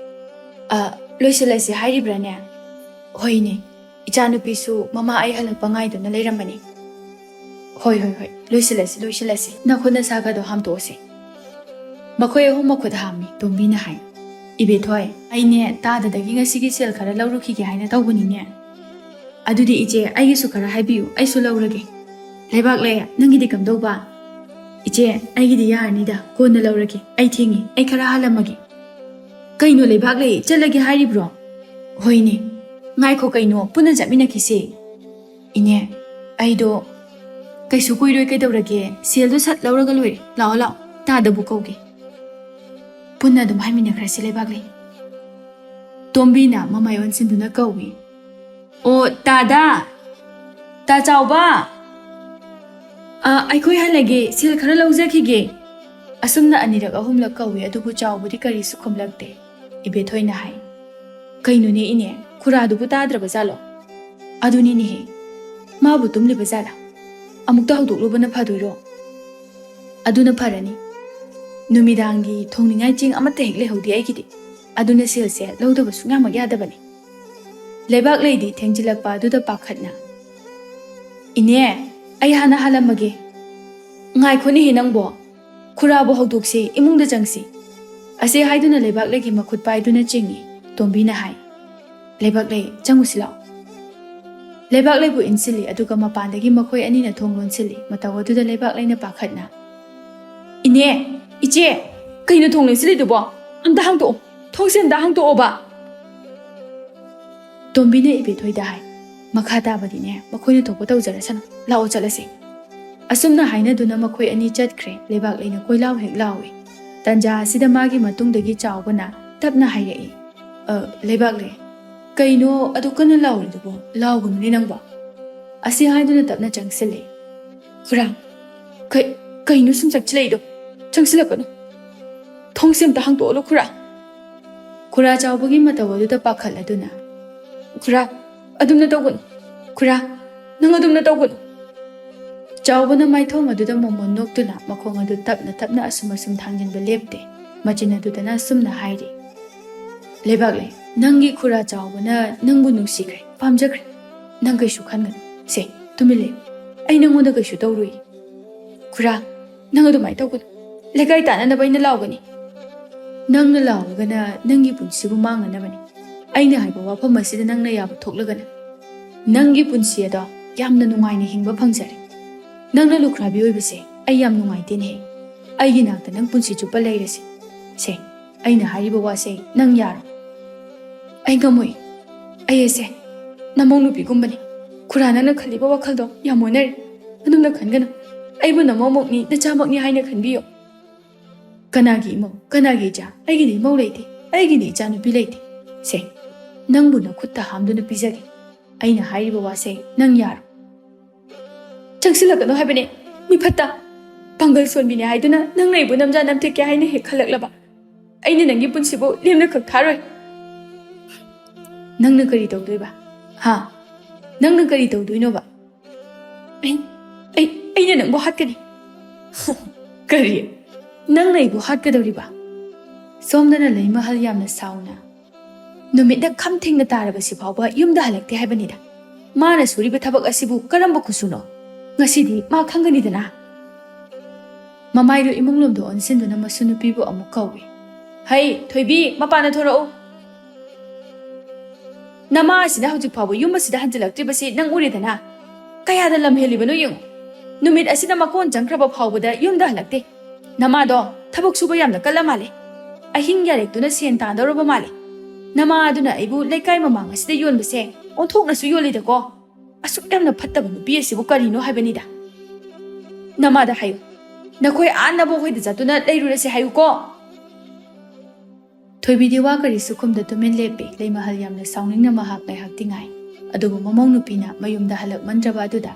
ꯑ, ꯂꯣꯏꯁꯤꯜꯂꯁꯤ ꯍꯥꯏꯔꯤꯕ꯭ꯔꯥꯅꯦ? ꯍꯣꯏꯅꯦ, ꯏꯆꯥꯅꯨꯄꯤꯁꯨ ꯃꯃꯥ ꯑꯩ ꯍꯜꯂꯛꯄ ꯉꯥꯏꯗꯨꯅ ꯂꯩꯔꯝꯕꯅꯤ꯫ ꯍꯣꯏ, ꯍꯣꯏ, ꯍꯣꯏ, ꯂꯣꯏꯁꯤꯜꯂꯁꯤ, ꯂꯣꯏꯁꯤꯜꯂꯁꯤ꯫ ꯅꯈꯨꯠ ꯅꯁꯥꯒꯗꯣ ꯍꯥꯝꯇꯣꯛꯑꯁꯤ꯫ ꯃꯈꯣꯏ ꯑꯍꯨꯝ ꯃꯈꯨꯠ ꯍꯥꯝꯃꯤ꯫ ꯇꯣꯝꯕꯤꯅ ꯍꯥꯏ, "ꯏꯕꯦꯊꯣꯏ, ꯑꯩꯅꯦ ꯇꯥꯗꯗꯒꯤ ꯉꯁꯤꯒꯤ ꯁꯦꯜ ꯈꯔ ꯂꯧꯔꯨꯈꯤꯒꯦ ꯍꯥꯏꯅ ꯇꯧꯕꯅꯤꯅꯦ꯫ ꯑꯗꯨꯗꯤ ꯏꯆꯦ, ꯑꯩꯒꯤꯁꯨ ꯈꯔ ꯍꯥꯏꯕꯤꯌꯨ, ꯑꯩꯁꯨ ꯂꯧꯔꯒꯦ꯫" "ꯂꯩꯕꯥꯛꯂꯩ, ꯅꯪꯒꯤꯗꯤ ꯀꯝꯗꯧꯕ?" "ꯏꯆꯦ, ꯑꯩꯒꯤꯗꯤ ꯌꯥꯔꯅꯤꯗ, ꯀꯣꯟꯅ ꯂꯧꯔꯒꯦ꯫ ꯑꯩ ꯊꯦꯡꯉꯤ, ꯑꯩ ꯈꯔ ꯍꯥꯜꯂꯝꯃꯒꯦ꯫" "ꯀꯩꯅꯣ ꯂꯩꯕꯥꯛꯂꯩ, ꯆꯠꯂꯒꯦ ꯍꯥꯏꯔꯤꯕ꯭ꯔꯣ?" "ꯍꯣꯏꯅꯦ꯫ ꯉꯥꯏꯈꯣ ꯀꯩꯅꯣ, ꯄꯨꯟꯅ ꯆꯠꯃꯤꯟꯅꯈꯤꯁꯦ꯫" "ꯏꯅꯦ, ꯑꯩꯗꯣ ꯀꯩꯁꯨ ꯀꯨꯏꯔꯣꯏ, ꯀꯩꯗꯧꯔꯒꯦ? ꯁꯦꯜꯗꯣ ꯁꯠ ꯂꯧꯔꯒ ꯂꯣꯏꯔꯦ꯫ ꯂꯥꯛꯑꯣ, ꯂꯥꯛꯑꯣ, ꯇꯥꯗꯕꯨ ꯀꯧꯒꯦ꯫ ꯄꯨꯟꯅ ꯑꯗꯨꯝ ꯍꯥꯏꯃꯤꯟꯅꯈ꯭ꯔꯁꯤ ꯂꯩꯕꯥꯛꯂꯩ꯫" ꯇꯣꯝꯕꯤꯅ ꯃꯃꯥꯏ ꯑꯣꯟꯁꯤꯟꯗꯨꯅ ꯀꯧꯏ, "ꯑꯣ, ꯇꯥꯗ! ꯇꯥ ꯆꯥꯎꯕ! ꯑ, ꯑꯩꯈꯣꯏ ꯍꯜꯂꯒꯦ, ꯁꯦꯜ ꯈꯔ ꯂꯧꯖꯈꯤꯒꯦ꯫" ꯑꯁꯨꯝꯅ ꯑꯅꯤꯔꯛ ꯑꯍꯨꯝꯂꯛ ꯀꯧꯏ, ꯑꯗꯨꯕꯨ ꯆꯥꯎꯕꯗꯤ ꯀꯔꯤꯁꯨ ꯈꯨꯝꯂꯛꯇꯦ꯫ ꯏꯕꯦꯊꯣꯏꯅ ꯍꯥꯏ, "ꯀꯩꯅꯣꯅꯦ ꯏꯅꯦ, ꯈꯨꯔꯥꯗꯨꯕꯨ ꯇꯥꯗ꯭ꯔꯕ ꯖꯥꯠꯂꯣ?" "ꯑꯗꯨꯅꯤꯅꯦꯍꯦ, ꯃꯥꯕꯨ ꯇꯨꯝꯂꯤꯕ ꯖꯥꯠꯂꯥ? ꯑꯃꯨꯛꯇ ꯍꯧꯗꯣꯛꯂꯨꯕꯅ ꯐꯗꯣꯏꯔꯣ?" "ꯑꯗꯨꯅ ꯐꯔꯅꯤ꯫ ꯅꯨꯃꯤꯗꯥꯡꯒꯤ ꯊꯣꯡꯅꯤꯡꯉꯥꯏ ꯆꯦꯡ ꯑꯃꯠꯇ ꯍꯦꯛ ꯂꯩꯍꯧꯗꯦ ꯑꯩꯒꯤꯗꯤ꯫ ꯑꯗꯨꯅ ꯁꯦꯜꯁꯦ ꯂꯧꯗꯕ ꯁꯨꯡꯌꯥꯃꯛ ꯌꯥꯗꯕꯅꯤ꯫" ꯂꯩꯕꯥꯛꯂꯩꯗꯤ ꯊꯦꯡꯖꯤꯜꯂꯛꯄ ꯑꯗꯨꯗ ꯄꯥꯈꯠꯅ, "ꯏꯅꯦ, ꯑꯩ ꯍꯥꯟꯅ ꯍꯥꯜꯂꯝꯃꯒꯦ꯫" "ꯉꯥꯏꯈꯣꯅꯦꯍꯦ ꯅꯪꯕꯣ, ꯈꯨꯔꯥꯕꯨ ꯍꯧꯗꯣꯛꯁꯤ, ꯏꯃꯨꯡꯗ ꯆꯪꯁꯤ꯫" ꯑꯁꯤ ꯍꯥꯏꯗꯨꯅ ꯂꯩꯕꯥꯛꯂꯩꯒꯤ ꯃꯈꯨꯠ ꯄꯥꯏꯗꯨꯅ ꯆꯤꯡꯏ꯫ ꯇꯣꯝꯕꯤꯅ ꯍꯥꯏ, "ꯂꯩꯕꯥꯛꯂꯩ, ꯆꯪꯉꯨꯁꯤ ꯂꯥꯛꯑꯣ꯫" ꯂꯩꯕꯥꯛꯂꯩꯕꯨ ꯏꯟꯁꯤꯜꯂꯤ, ꯑꯗꯨꯒ ꯃꯄꯥꯟꯗꯒꯤ ꯃꯈꯣꯏ ꯑꯅꯤꯅ ꯊꯣꯡ ꯂꯣꯟꯁꯤꯜꯂꯤ꯫ ꯃꯇꯧ ꯑꯗꯨꯗ ꯂꯩꯕꯥꯛꯂꯩꯅ ꯄꯥꯈꯠꯅ, "ꯏꯅꯦ, ꯏꯆꯦ, ꯀꯩꯅꯣ ꯊꯣꯡ ꯂꯣꯟꯁꯤꯜꯂꯤꯗꯨꯕꯣ? ꯑꯝꯇ ꯍꯥꯡꯇꯣꯛꯑꯣ, ꯊꯣꯡꯁꯦ ꯑꯝꯇ ꯍꯥꯡꯇꯣꯛꯑꯣꯕ꯫" ꯇꯣꯝꯕꯤꯅ ꯏꯕꯦꯊꯣꯏꯗ ꯍꯥꯏ, "ꯃꯈꯥ ꯇꯥꯕꯗꯤꯅꯦ, ꯃꯈꯣꯏꯅ ꯊꯣꯛꯄ ꯇꯧꯖꯔꯁꯅꯨ꯫ ꯂꯥꯛꯑꯣ, ꯆꯠꯂꯁꯤ꯫" ꯑꯁꯨꯝꯅ ꯍꯥꯏꯅꯗꯨꯅ ꯃꯈꯣꯏ ꯑꯅꯤ ꯆꯠꯈ꯭ꯔꯦ꯫ ꯂꯩꯕꯥꯛꯂꯩꯅ ꯀꯣꯏꯂꯥꯎ ꯍꯦꯛ ꯂꯥꯎꯏ꯫ ꯇꯟꯖꯥ ꯑꯁꯤꯗ ꯃꯥꯒꯤ ꯃꯇꯨꯡꯗꯒꯤ ꯆꯥꯎꯕꯅ ꯇꯞꯅ ꯍꯥꯏꯔꯛꯏ, "ꯑ, ꯂꯩꯕꯥꯛꯂꯩ, ꯀꯩꯅꯣ ꯑꯗꯨ ꯀꯟꯅ ꯂꯥꯎꯔꯤꯗꯨꯕꯣ? ꯂꯥꯎꯒꯅꯨꯅꯦ ꯅꯪꯕꯣ꯫" ꯑꯁꯤ ꯍꯥꯏꯗꯨꯅ ꯇꯞꯅ ꯆꯪꯁꯤꯜꯂꯤ꯫ "ꯈꯨꯔꯥ, ꯀꯩ-, ꯀꯩꯅꯣ ꯁꯨꯝ ꯆꯪꯁꯤꯜꯂꯛꯏꯗꯣ? ꯆꯪꯁꯤꯜꯂꯛꯀꯅꯨ꯫ ꯊꯣꯡꯁꯦ ꯑꯝꯇ ꯍꯥꯡꯇꯣꯛꯍꯜꯂꯣ ꯈꯨꯔꯥ꯫" ꯈꯨꯔꯥ ꯆꯥꯎꯕꯒꯤ ꯃꯇꯧ ꯑꯗꯨꯗ ꯄꯥꯈꯠꯂꯗꯨꯅ, "ꯈꯨꯔꯥ, ꯑꯗꯨꯝꯅ ꯇꯧꯒꯅꯨ꯫ ꯈꯨꯔꯥ, ꯅꯪ ꯑꯗꯨꯝꯅ ꯇꯧꯒꯅꯨ꯫" ꯆꯥꯎꯕꯅ ꯃꯥꯏꯊꯣꯡ ꯑꯗꯨꯗ ꯃꯣꯃꯣꯟ ꯅꯣꯛꯇꯨꯅ ꯃꯈꯣꯡ ꯑꯗꯨ ꯇꯞꯅ ꯇꯞꯅ ꯑꯁꯨꯝ ꯑꯁꯨꯝ ꯊꯥꯡꯖꯤꯟꯕ ꯂꯦꯞꯇꯦ꯫ ꯃꯆꯤꯟ ꯑꯗꯨꯗꯅ ꯑꯁꯨꯝꯅ ꯍꯥꯏꯔꯤ, "ꯂꯩꯕꯥꯛꯂꯩ, ꯅꯪꯒꯤ ꯈꯨꯔꯥ ꯆꯥꯎꯕꯅ ꯅꯪꯕꯨ ꯅꯨꯡꯁꯤꯈ꯭ꯔꯦ, ꯄꯥꯝꯖꯈ꯭ꯔꯦ꯫ ꯅꯪ ꯀꯩꯁꯨ ꯈꯟꯒꯅꯨ꯫ ꯁꯦ, ꯇꯨꯃꯤꯟ ꯂꯩꯌꯨ꯫ ꯑꯩ ꯅꯪꯉꯣꯟꯗ ꯀꯩꯁꯨ ꯇꯧꯔꯨꯏ꯫" "ꯈꯨꯔꯥ, ꯅꯪ ꯑꯗꯨꯃꯥꯏꯅ ꯇꯧꯒꯅꯨ꯫ ꯂꯩꯀꯥꯏ ꯇꯥꯟꯅꯅꯕ ꯑꯩꯅ ꯂꯥꯎꯒꯅꯤ꯫" "ꯅꯪꯅ ꯂꯥꯎꯔꯒꯅ ꯅꯪꯒꯤ ꯄꯨꯟꯁꯤꯕꯨ ꯃꯥꯡꯅꯅꯕꯅꯤ꯫ ꯑꯩꯅ ꯍꯥꯏꯕ ꯋꯥꯐꯝ ꯑꯁꯤꯗ ꯅꯪꯅ ꯌꯥꯕ ꯊꯣꯛꯂꯒꯅ ꯅꯪꯒꯤ ꯄꯨꯟꯁꯤ ꯑꯗꯣ ꯌꯥꯝꯅ ꯅꯨꯡꯉꯥꯏꯅ ꯍꯤꯡꯕ ꯐꯪꯖꯔꯦ꯫ ꯅꯪꯅ ꯂꯨꯈ꯭ꯔꯥꯕꯤ ꯑꯣꯏꯕꯁꯦ ꯑꯩ ꯌꯥꯝ ꯅꯨꯡꯉꯥꯏꯇꯦꯅꯦꯍꯦ꯫ ꯑꯩꯒꯤ ꯅꯥꯛꯇ ꯅꯪ ꯄꯨꯟꯁꯤ ꯆꯨꯞꯄ ꯂꯩꯔꯁꯤ꯫ ꯁꯦ, ꯑꯩꯅ ꯍꯥꯏꯔꯤꯕ ꯋꯥꯁꯦ ꯅꯪ ꯌꯥꯔꯣ?" "ꯑꯩ ꯉꯝꯃꯣꯏ꯫ ꯑꯩ ꯑꯁꯦ ꯅꯃꯧ ꯅꯨꯄꯤꯒꯨꯝꯕꯅꯤ꯫ ꯈꯨꯔꯥ, ꯅꯪꯅ ꯈꯜꯂꯤꯕ ꯋꯥꯈꯜꯗꯣ ꯌꯥꯝ ꯑꯣꯟꯅꯔꯦ꯫ ꯑꯗꯨꯝꯅ ꯈꯟꯒꯅꯨ꯫ ꯑꯩꯕꯨ ꯅꯃꯧꯃꯛꯅꯤ, ꯅꯆꯥꯃꯛꯅꯤ ꯍꯥꯏꯅ ꯈꯟꯕꯤꯌꯨ꯫" "ꯀꯅꯥꯒꯤ ꯏꯃꯧ? ꯀꯅꯥꯒꯤ ꯏꯆꯥ? ꯑꯩꯒꯤꯗꯤ ꯏꯃꯧ ꯂꯩꯇꯦ꯫ ꯑꯩꯒꯤꯗꯤ ꯏꯆꯥꯅꯨꯄꯤ ꯂꯩꯇꯦ꯫ ꯁꯦ, ꯅꯪꯕꯨ ꯅꯈꯨꯠꯇ ꯍꯥꯝꯗꯨꯅ ꯄꯤꯖꯒꯦ꯫ ꯑꯩꯅ ꯍꯥꯏꯔꯤꯕ ꯋꯥꯁꯦ ꯅꯪ ꯌꯥꯔꯣ?" "ꯆꯪꯁꯤꯜꯂꯛꯀꯅꯨ ꯍꯥꯏꯕꯅꯦ, ꯃꯤꯐꯠꯇ꯫ ꯄꯥꯡꯒꯜ ꯁꯣꯟꯕꯤꯅꯦ ꯍꯥꯏꯗꯨꯅ ꯅꯪꯅ ꯑꯩꯕꯨ ꯅꯝꯖꯥ ꯅꯝꯊꯦꯛꯀꯦ ꯍꯥꯏꯅ ꯍꯦꯛ ꯈꯜꯂꯛꯂꯕ, ꯑꯩꯅ ꯅꯪꯒꯤ ꯄꯨꯟꯁꯤꯕꯨ ꯂꯦꯝꯅ ꯈꯛ ꯊꯥꯔꯣꯏ꯫" "ꯅꯪꯅ ꯀꯔꯤ ꯇꯧꯗꯣꯏꯕ? ꯍꯥ? ꯅꯪꯅ ꯀꯔꯤ ꯇꯧꯗꯣꯏꯅꯣꯕ?" "ꯑꯩ, ꯑꯩ, ꯑꯩꯅ ꯅꯪꯕꯨ ꯍꯥꯠꯀꯅꯤ꯫" "ꯀꯔꯤ? ꯅꯪꯅ ꯑꯩꯕꯨ ꯍꯥꯠꯀꯗꯧꯔꯤꯕ?" ꯁꯣꯝꯗꯅ ꯂꯩꯃꯍꯜ ꯌꯥꯝꯅ ꯁꯥꯎꯅ, "ꯅꯨꯃꯤꯠꯅ ꯈꯝ ꯊꯦꯡꯅ ꯇꯥꯔꯕꯁꯤ ꯐꯥꯎꯕ ꯌꯨꯝꯗ ꯍꯜꯂꯛꯇꯦ ꯍꯥꯏꯕꯅꯤꯗ꯫ ꯃꯥꯅ ꯁꯨꯔꯤꯕ ꯊꯕꯛ ꯑꯁꯤꯕꯨ ꯀꯔꯝꯕ ꯈꯨꯠꯁꯨꯅꯣ? ꯉꯁꯤꯗꯤ ꯃꯥ ꯈꯪꯒꯅꯤꯗꯅ꯫" ꯃꯃꯥꯏꯗꯨ ꯏꯃꯨꯡꯂꯣꯝꯗ ꯑꯣꯟꯁꯤꯟꯗꯨꯅ ꯃꯁꯨ ꯅꯨꯄꯤꯕꯨ ꯑꯃꯨꯛ ꯀꯧꯏ꯫ "ꯍꯩ, ꯊꯣꯏꯕꯤ, ꯃꯄꯥꯟꯗ ꯊꯣꯔꯛꯎ꯫ ꯅꯃꯥ ꯑꯁꯤꯅ ꯍꯧꯖꯤꯛ ꯐꯥꯎꯕ ꯌꯨꯝ ꯑꯁꯤꯗ ꯍꯟꯖꯤꯜꯂꯛꯇ꯭ꯔꯤꯕꯁꯤ ꯅꯪ ꯎꯔꯦꯗꯅ? ꯀꯌꯥꯗ ꯂꯝ ꯍꯦꯜꯂꯤꯕꯅꯣ ꯌꯦꯡꯉꯨ꯫ ꯅꯨꯃꯤꯠ ꯑꯁꯤꯗ ꯃꯀꯣꯟ ꯆꯪꯈ꯭ꯔꯕ ꯐꯥꯎꯕꯗ ꯌꯨꯝꯗ ꯍꯜꯂꯛꯇꯦ꯫ ꯅꯃꯥꯗꯣ ꯊꯕꯛ ꯁꯨꯕ ꯌꯥꯝꯅ ꯀꯜꯂ ꯃꯥꯜꯂꯦ꯫ ꯑꯍꯤꯡ ꯌꯥꯔꯦꯛꯇꯨꯅ ꯁꯦꯟ ꯇꯥꯟꯗꯧꯔꯕ ꯃꯥꯜꯂꯦ꯫ ꯅꯃꯥ ꯑꯗꯨꯅ ꯑꯩꯕꯨ ꯂꯩꯀꯥꯏ ꯃꯃꯥꯡ ꯑꯁꯤꯗ ꯌꯣꯟꯕꯁꯦ ꯑꯣꯟꯊꯣꯛꯅꯁꯨ ꯌꯣꯜꯂꯤꯗꯀꯣ꯫ ꯑꯁꯨꯛ ꯌꯥꯝꯅ ꯐꯠꯇꯕ ꯅꯨꯄꯤ ꯑꯁꯤꯕꯨ ꯀꯔꯤꯅꯣ ꯍꯥꯏꯕꯅꯤꯗ꯫" "ꯅꯃꯥꯗ ꯍꯥꯏꯌꯨ, ꯅꯈꯣꯏ ꯑꯥ ꯅꯕꯣꯛ ꯍꯣꯏꯗ ꯆꯠꯇꯨꯅ ꯂꯩꯔꯨꯔꯁꯤ ꯍꯥꯏꯌꯨꯀꯣ꯫" ꯊꯣꯏꯕꯤꯗꯤ ꯋꯥ ꯀꯔꯤꯁꯨ ꯈꯨꯝꯗ ꯇꯨꯃꯤꯟ ꯂꯦꯞꯄꯤ꯫ ꯂꯩꯃꯍꯜ ꯌꯥꯝꯅ ꯁꯥꯎꯅꯤꯡꯅ ꯃꯍꯥꯛ ꯉꯥꯏꯍꯥꯛꯇꯤ ꯉꯥꯏ꯫ ꯑꯗꯨꯕꯨ ꯃꯃꯧ ꯅꯨꯄꯤꯅ ꯃꯌꯨꯝꯗ ꯍꯜꯂꯛꯃꯟꯗ꯭ꯔꯕ ꯑꯗꯨꯗ,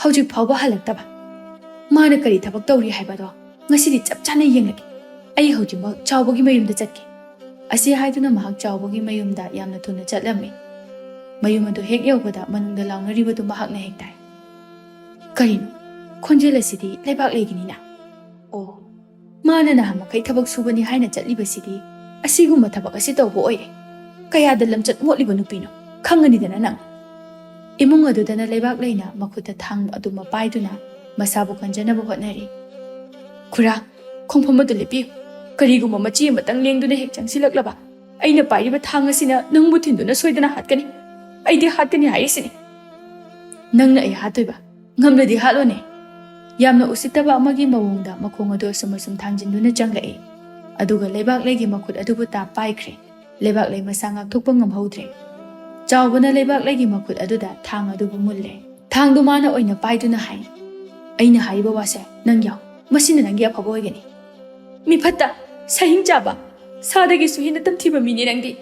"ꯍꯧꯖꯤꯛ ꯐꯥꯎꯕ ꯍꯜꯂꯛꯇꯕ? ꯃꯥꯅ ꯀꯔꯤ ꯊꯕꯛ ꯇꯧꯔꯤ ꯍꯥꯏꯕꯗꯣ ꯉꯁꯤꯗꯤ ꯆꯞ ꯆꯥꯅ ꯌꯦꯡꯂꯒꯦ꯫ ꯑꯩ ꯍꯧꯖꯤꯛꯃꯛ ꯆꯥꯎꯕꯒꯤ ꯃꯌꯨꯝꯗ ꯆꯠꯀꯦ꯫" ꯑꯁꯤ ꯍꯥꯏꯗꯨꯅ ꯃꯍꯥꯛ ꯆꯥꯎꯕꯒꯤ ꯃꯌꯨꯝꯗ ꯌꯥꯝꯅ ꯊꯨꯅ ꯆꯠꯂꯝꯃꯤ꯫ ꯃꯌꯨꯝ ꯑꯗꯨ ꯍꯦꯛ ꯌꯧꯕꯗ ꯃꯅꯨꯡꯗ ꯂꯥꯎꯅꯔꯤꯕꯗꯨ ꯃꯍꯥꯛꯅ ꯍꯦꯛ ꯇꯥꯏ꯫ "ꯀꯔꯤꯅꯣ? ꯈꯣꯟꯖꯦꯜ ꯑꯁꯤꯗꯤ ꯂꯩꯕꯥꯛꯂꯩꯒꯤꯅꯤꯅ꯫ ꯑꯣ, ꯃꯥꯅ ꯅꯍꯥꯟ ꯃꯈꯩ ꯊꯕꯛ ꯁꯨꯕꯅꯤ ꯍꯥꯏꯅ ꯆꯠꯂꯤꯕꯁꯤꯗꯤ ꯑꯁꯤꯒꯨꯝꯕ ꯊꯕꯛ ꯑꯁꯤ ꯇꯧꯕ ꯑꯣꯏꯔꯦ꯫ ꯀꯌꯥꯗ ꯂꯝꯆꯠ ꯃꯣꯠꯂꯤꯕ ꯅꯨꯄꯤꯅꯣ, ꯈꯪꯒꯅꯤꯗꯅ ꯅꯪ?" ꯏꯃꯨꯡ ꯑꯗꯨꯗꯅ ꯂꯩꯕꯥꯛꯂꯩꯅ ꯃꯈꯨꯠꯇ ꯊꯥꯡ ꯑꯗꯨꯃ ꯄꯥꯏꯗꯨꯅ ꯃꯁꯥꯕꯨ ꯀꯟꯖꯅꯕ ꯍꯣꯠꯅꯔꯤ꯫ "ꯈꯨꯔꯥ, ꯈꯣꯡꯐꯝ ꯑꯗꯨ ꯂꯦꯞꯄꯤꯌꯨ꯫ ꯀꯔꯤꯒꯨꯝꯕ ꯃꯆꯤ ꯑꯃꯇꯪ ꯂꯦꯡꯗꯨꯅ ꯍꯦꯛ ꯆꯪꯁꯤꯜꯂꯛꯂꯕ, ꯑꯩꯅ ꯄꯥꯏꯔꯤꯕ ꯊꯥꯡ ꯑꯁꯤꯅ ꯅꯪꯕꯨ ꯊꯤꯟꯗꯨꯅ ꯁꯣꯏꯗꯅ ꯍꯥꯠꯀꯅꯤ꯫ ꯑꯩꯗꯤ ꯍꯥꯠꯀꯅꯤ ꯍꯥꯏꯔꯤꯁꯤꯅꯤ꯫ ꯅꯪꯅ ꯑꯩ ꯍꯥꯠꯇꯣꯏꯕ? ꯉꯝꯂꯗꯤ ꯍꯥꯠꯂꯣꯅꯦ!" ꯌꯥꯝꯅ ꯎꯁꯤꯠꯇꯕ ꯑꯃꯒꯤ ꯃꯑꯣꯡꯗ ꯃꯈꯣꯡ ꯑꯗꯨ ꯑꯁꯨꯝ ꯑꯁꯨꯝ ꯊꯥꯡꯖꯤꯟꯗꯨꯅ ꯆꯪꯂꯛꯏ꯫ ꯑꯗꯨꯒ ꯂꯩꯕꯥꯛꯂꯩꯒꯤ ꯃꯈꯨꯠ ꯑꯗꯨꯕꯨ ꯇꯥꯞ ꯄꯥꯏꯈ꯭ꯔꯦ꯫ ꯂꯩꯕꯥꯛꯂꯩ ꯃꯁꯥ ꯉꯥꯛꯊꯣꯛꯄ ꯉꯝꯍꯧꯗ꯭ꯔꯦ꯫ ꯆꯥꯎꯕꯅ ꯂꯩꯕꯥꯛꯂꯩꯒꯤ ꯃꯈꯨꯠ ꯑꯗꯨꯗ ꯊꯥꯡ ꯑꯗꯨꯕꯨ ꯃꯨꯜꯂꯦ꯫ ꯊꯥꯡꯗꯨ ꯃꯥꯅ ꯑꯣꯏꯅ ꯄꯥꯏꯗꯨꯅ ꯍꯥꯏ, "ꯑꯩꯅ ꯍꯥꯏꯔꯤꯕ ꯋꯥꯁꯦ ꯅꯪ ꯌꯥꯎ꯫ ꯃꯁꯤꯅ ꯅꯪꯒꯤ ꯑꯐꯕ ꯑꯣꯏꯒꯅꯤ꯫ ꯃꯤꯐꯠꯇ, ꯁꯍꯤꯡ ꯆꯥꯕ, ꯁꯥꯗꯒꯤꯁꯨ ꯍꯦꯟꯅ ꯇꯝꯊꯤꯕ ꯃꯤꯅꯤ ꯅꯪꯗꯤ!"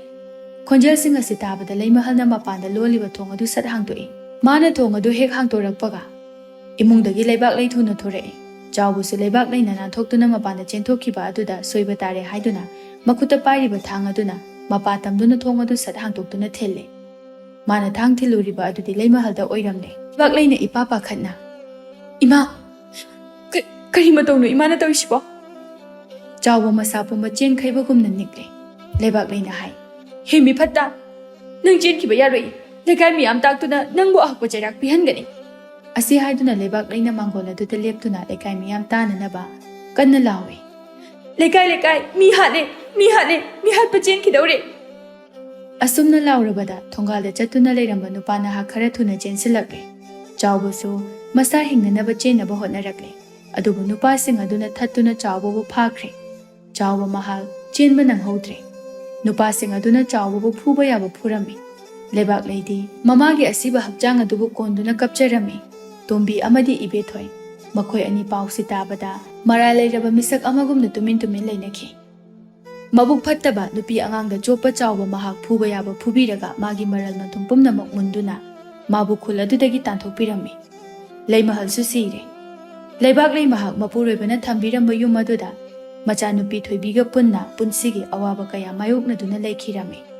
ꯈꯣꯟꯖꯦꯜꯁꯤꯡ ꯑꯁꯤ ꯇꯥꯕꯗ ꯂꯩꯃꯍꯜꯅ ꯃꯄꯥꯟꯗ ꯂꯣꯜꯂꯤꯕ ꯊꯣꯡ ꯑꯗꯨ ꯁꯠ ꯍꯥꯡꯗꯣꯛꯏ꯫ ꯃꯥꯅ ꯊꯣꯡ ꯑꯗꯨ ꯍꯦꯛ ꯍꯥꯡꯗꯣꯔꯛꯄꯒ ꯏꯃꯨꯡꯗꯒꯤ ꯂꯩꯕꯥꯛꯂꯩ ꯊꯨꯅ ꯊꯣꯔꯛꯏ꯫ ꯆꯥꯎꯕꯁꯨ ꯂꯩꯕꯥꯛꯂꯩꯅ ꯅꯥꯟꯊꯣꯛꯇꯨꯅ ꯃꯄꯥꯟꯗ ꯆꯦꯟꯊꯣꯛꯈꯤꯕ ꯑꯗꯨꯗ ꯁꯣꯏꯕ ꯇꯥꯔꯦ ꯍꯥꯏꯗꯨꯅ ꯃꯈꯨꯠꯇ ꯄꯥꯏꯔꯤꯕ ꯊꯥꯡ ꯑꯗꯨꯅ ꯃꯄꯥ ꯇꯝꯗꯨꯅ ꯊꯣꯡ ꯑꯗꯨ ꯁꯠ ꯍꯥꯡꯗꯣꯛꯇꯨꯅ ꯊꯤꯜꯂꯤ꯫ ꯃꯥꯅ ꯊꯥꯡ ꯊꯤꯜꯂꯨꯔꯤꯕ ꯑꯗꯨꯗꯤ ꯂꯩꯃꯍꯜꯗ ꯑꯣꯏꯔꯝꯂꯦ꯫ ꯂꯩꯕꯥꯛꯂꯩꯅ ꯏꯄꯥ ꯄꯥꯈꯠꯅ, "ꯏꯃꯥ, ꯀ-, ꯀꯔꯤ ꯃꯇꯧꯅꯣ ꯏꯃꯥꯅ ꯇꯧꯔꯤꯁꯤꯕꯣ?" ꯆꯥꯎꯕ ꯃꯁꯥ ꯄꯨꯝꯕ ꯆꯦꯟꯈꯩꯕꯒꯨꯝꯅ ꯅꯤꯛꯂꯦ꯫ ꯂꯩꯕꯥꯛꯂꯩꯅ ꯍꯥꯏ, "ꯍꯦ ꯃꯤꯐꯠꯇ, ꯅꯪ ꯆꯦꯟꯈꯤꯕ ꯌꯥꯔꯣꯏ꯫ ꯂꯩꯀꯥꯏ ꯃꯤꯌꯥꯝ ꯇꯥꯛꯇꯨꯅ ꯅꯪꯕꯨ ꯑꯍꯛꯄ ꯆꯩꯔꯥꯛ ꯄꯤꯍꯟꯒꯅꯤ!" ꯑꯁꯤ ꯍꯥꯏꯗꯨꯅ ꯂꯩꯕꯥꯛꯂꯩꯅ ꯃꯥꯡꯒꯣꯜ ꯑꯗꯨꯗ ꯂꯦꯞꯇꯨꯅ ꯂꯩꯀꯥꯏ ꯃꯤꯌꯥꯝ ꯇꯥꯅꯅꯕ ꯀꯟꯅ ꯂꯥꯎꯏ꯫ "ꯂꯩꯀꯥꯏ, ꯂꯩꯀꯥꯏ, ꯃꯤ ꯍꯥꯠꯂꯦ, ꯃꯤ ꯍꯥꯠꯂꯦ, ꯃꯤ ꯍꯥꯠꯄ ꯆꯦꯟꯈꯤꯗꯧꯔꯦ!" ꯑꯁꯨꯝꯅ ꯂꯥꯎꯔꯕꯗ ꯊꯣꯡꯒꯥꯜꯗ ꯆꯠꯇꯨꯅ ꯂꯩꯔꯝꯕ ꯅꯨꯄꯥ ꯅꯍꯥ ꯈꯔ ꯊꯨꯅ ꯆꯦꯟꯁꯤꯜꯂꯛꯂꯦ꯫ ꯆꯥꯎꯕꯁꯨ ꯃꯁꯥ ꯍꯤꯡꯅꯅꯕ ꯆꯦꯟꯅꯕ ꯍꯣꯠꯅꯔꯛꯂꯦ꯫ ꯑꯗꯨꯕꯨ ꯅꯨꯄꯥꯁꯤꯡ ꯑꯗꯨꯅ ꯊꯠꯇꯨꯅ ꯆꯥꯎꯕꯕꯨ ꯐꯥꯈ꯭ꯔꯦ꯫ ꯆꯥꯎꯕ ꯃꯍꯥꯛ ꯆꯦꯟꯕ ꯅꯪꯍꯧꯗ꯭ꯔꯦ꯫ ꯅꯨꯄꯥꯁꯤꯡ ꯑꯗꯨꯅ ꯆꯥꯎꯕꯕꯨ ꯐꯨꯕ ꯌꯥꯕ ꯐꯨꯔꯝꯃꯤ꯫ ꯂꯩꯕꯥꯛꯂꯩꯗꯤ ꯃꯃꯥꯒꯤ ꯑꯁꯤꯕ ꯍꯛꯆꯥꯡ ꯑꯗꯨꯕꯨ ꯀꯣꯟꯗꯨꯅ ꯀꯞꯆꯔꯝꯃꯤ꯫ ꯇꯣꯝꯕꯤ ꯑꯃꯗꯤ ꯏꯕꯦꯊꯣꯏ, ꯃꯈꯣꯏ ꯑꯅꯤ ꯄꯥꯎꯁꯤ ꯇꯥꯕꯗ ꯃꯔꯥꯜ ꯂꯩꯔꯕ ꯃꯤꯁꯛ ꯑꯃꯒꯨꯝꯅ ꯇꯨꯃꯤꯟ ꯇꯨꯃꯤꯟ ꯂꯩꯅꯈꯤ꯫ ꯃꯕꯨꯛ ꯐꯠꯇꯕ ꯅꯨꯄꯤ ꯑꯉꯥꯡꯗ ꯆꯣꯞꯄ ꯆꯥꯎꯕ ꯃꯍꯥꯛ ꯐꯨꯕ ꯌꯥꯕ ꯐꯨꯕꯤꯔꯒ ꯃꯥꯒꯤ ꯃꯔꯜ ꯃꯊꯨꯝ ꯄꯨꯝꯅꯃꯛ ꯃꯨꯟꯗꯨꯅ ꯃꯥꯕꯨ ꯈꯨꯜ ꯑꯗꯨꯗꯒꯤ ꯇꯥꯟꯊꯣꯛꯄꯤꯔꯝꯃꯤ꯫ ꯂꯩꯃꯍꯜꯁꯨ ꯁꯤꯔꯦ꯫ ꯂꯩꯕꯥꯛꯂꯩ ꯃꯍꯥꯛ ꯃꯄꯨꯔꯣꯏꯕꯅ ꯊꯝꯕꯤꯔꯝꯕ ꯌꯨꯝ ꯑꯗꯨꯗ ꯃꯆꯥꯅꯨꯄꯤ ꯊꯣꯏꯕꯤꯒ ꯄꯨꯟꯅ ꯄꯨꯟꯁꯤꯒꯤ ꯑꯋꯥꯕ ꯀꯌꯥ ꯃꯥꯌꯣꯛꯅꯗꯨꯅ ꯂꯩꯈꯤꯔꯝꯃꯤ꯫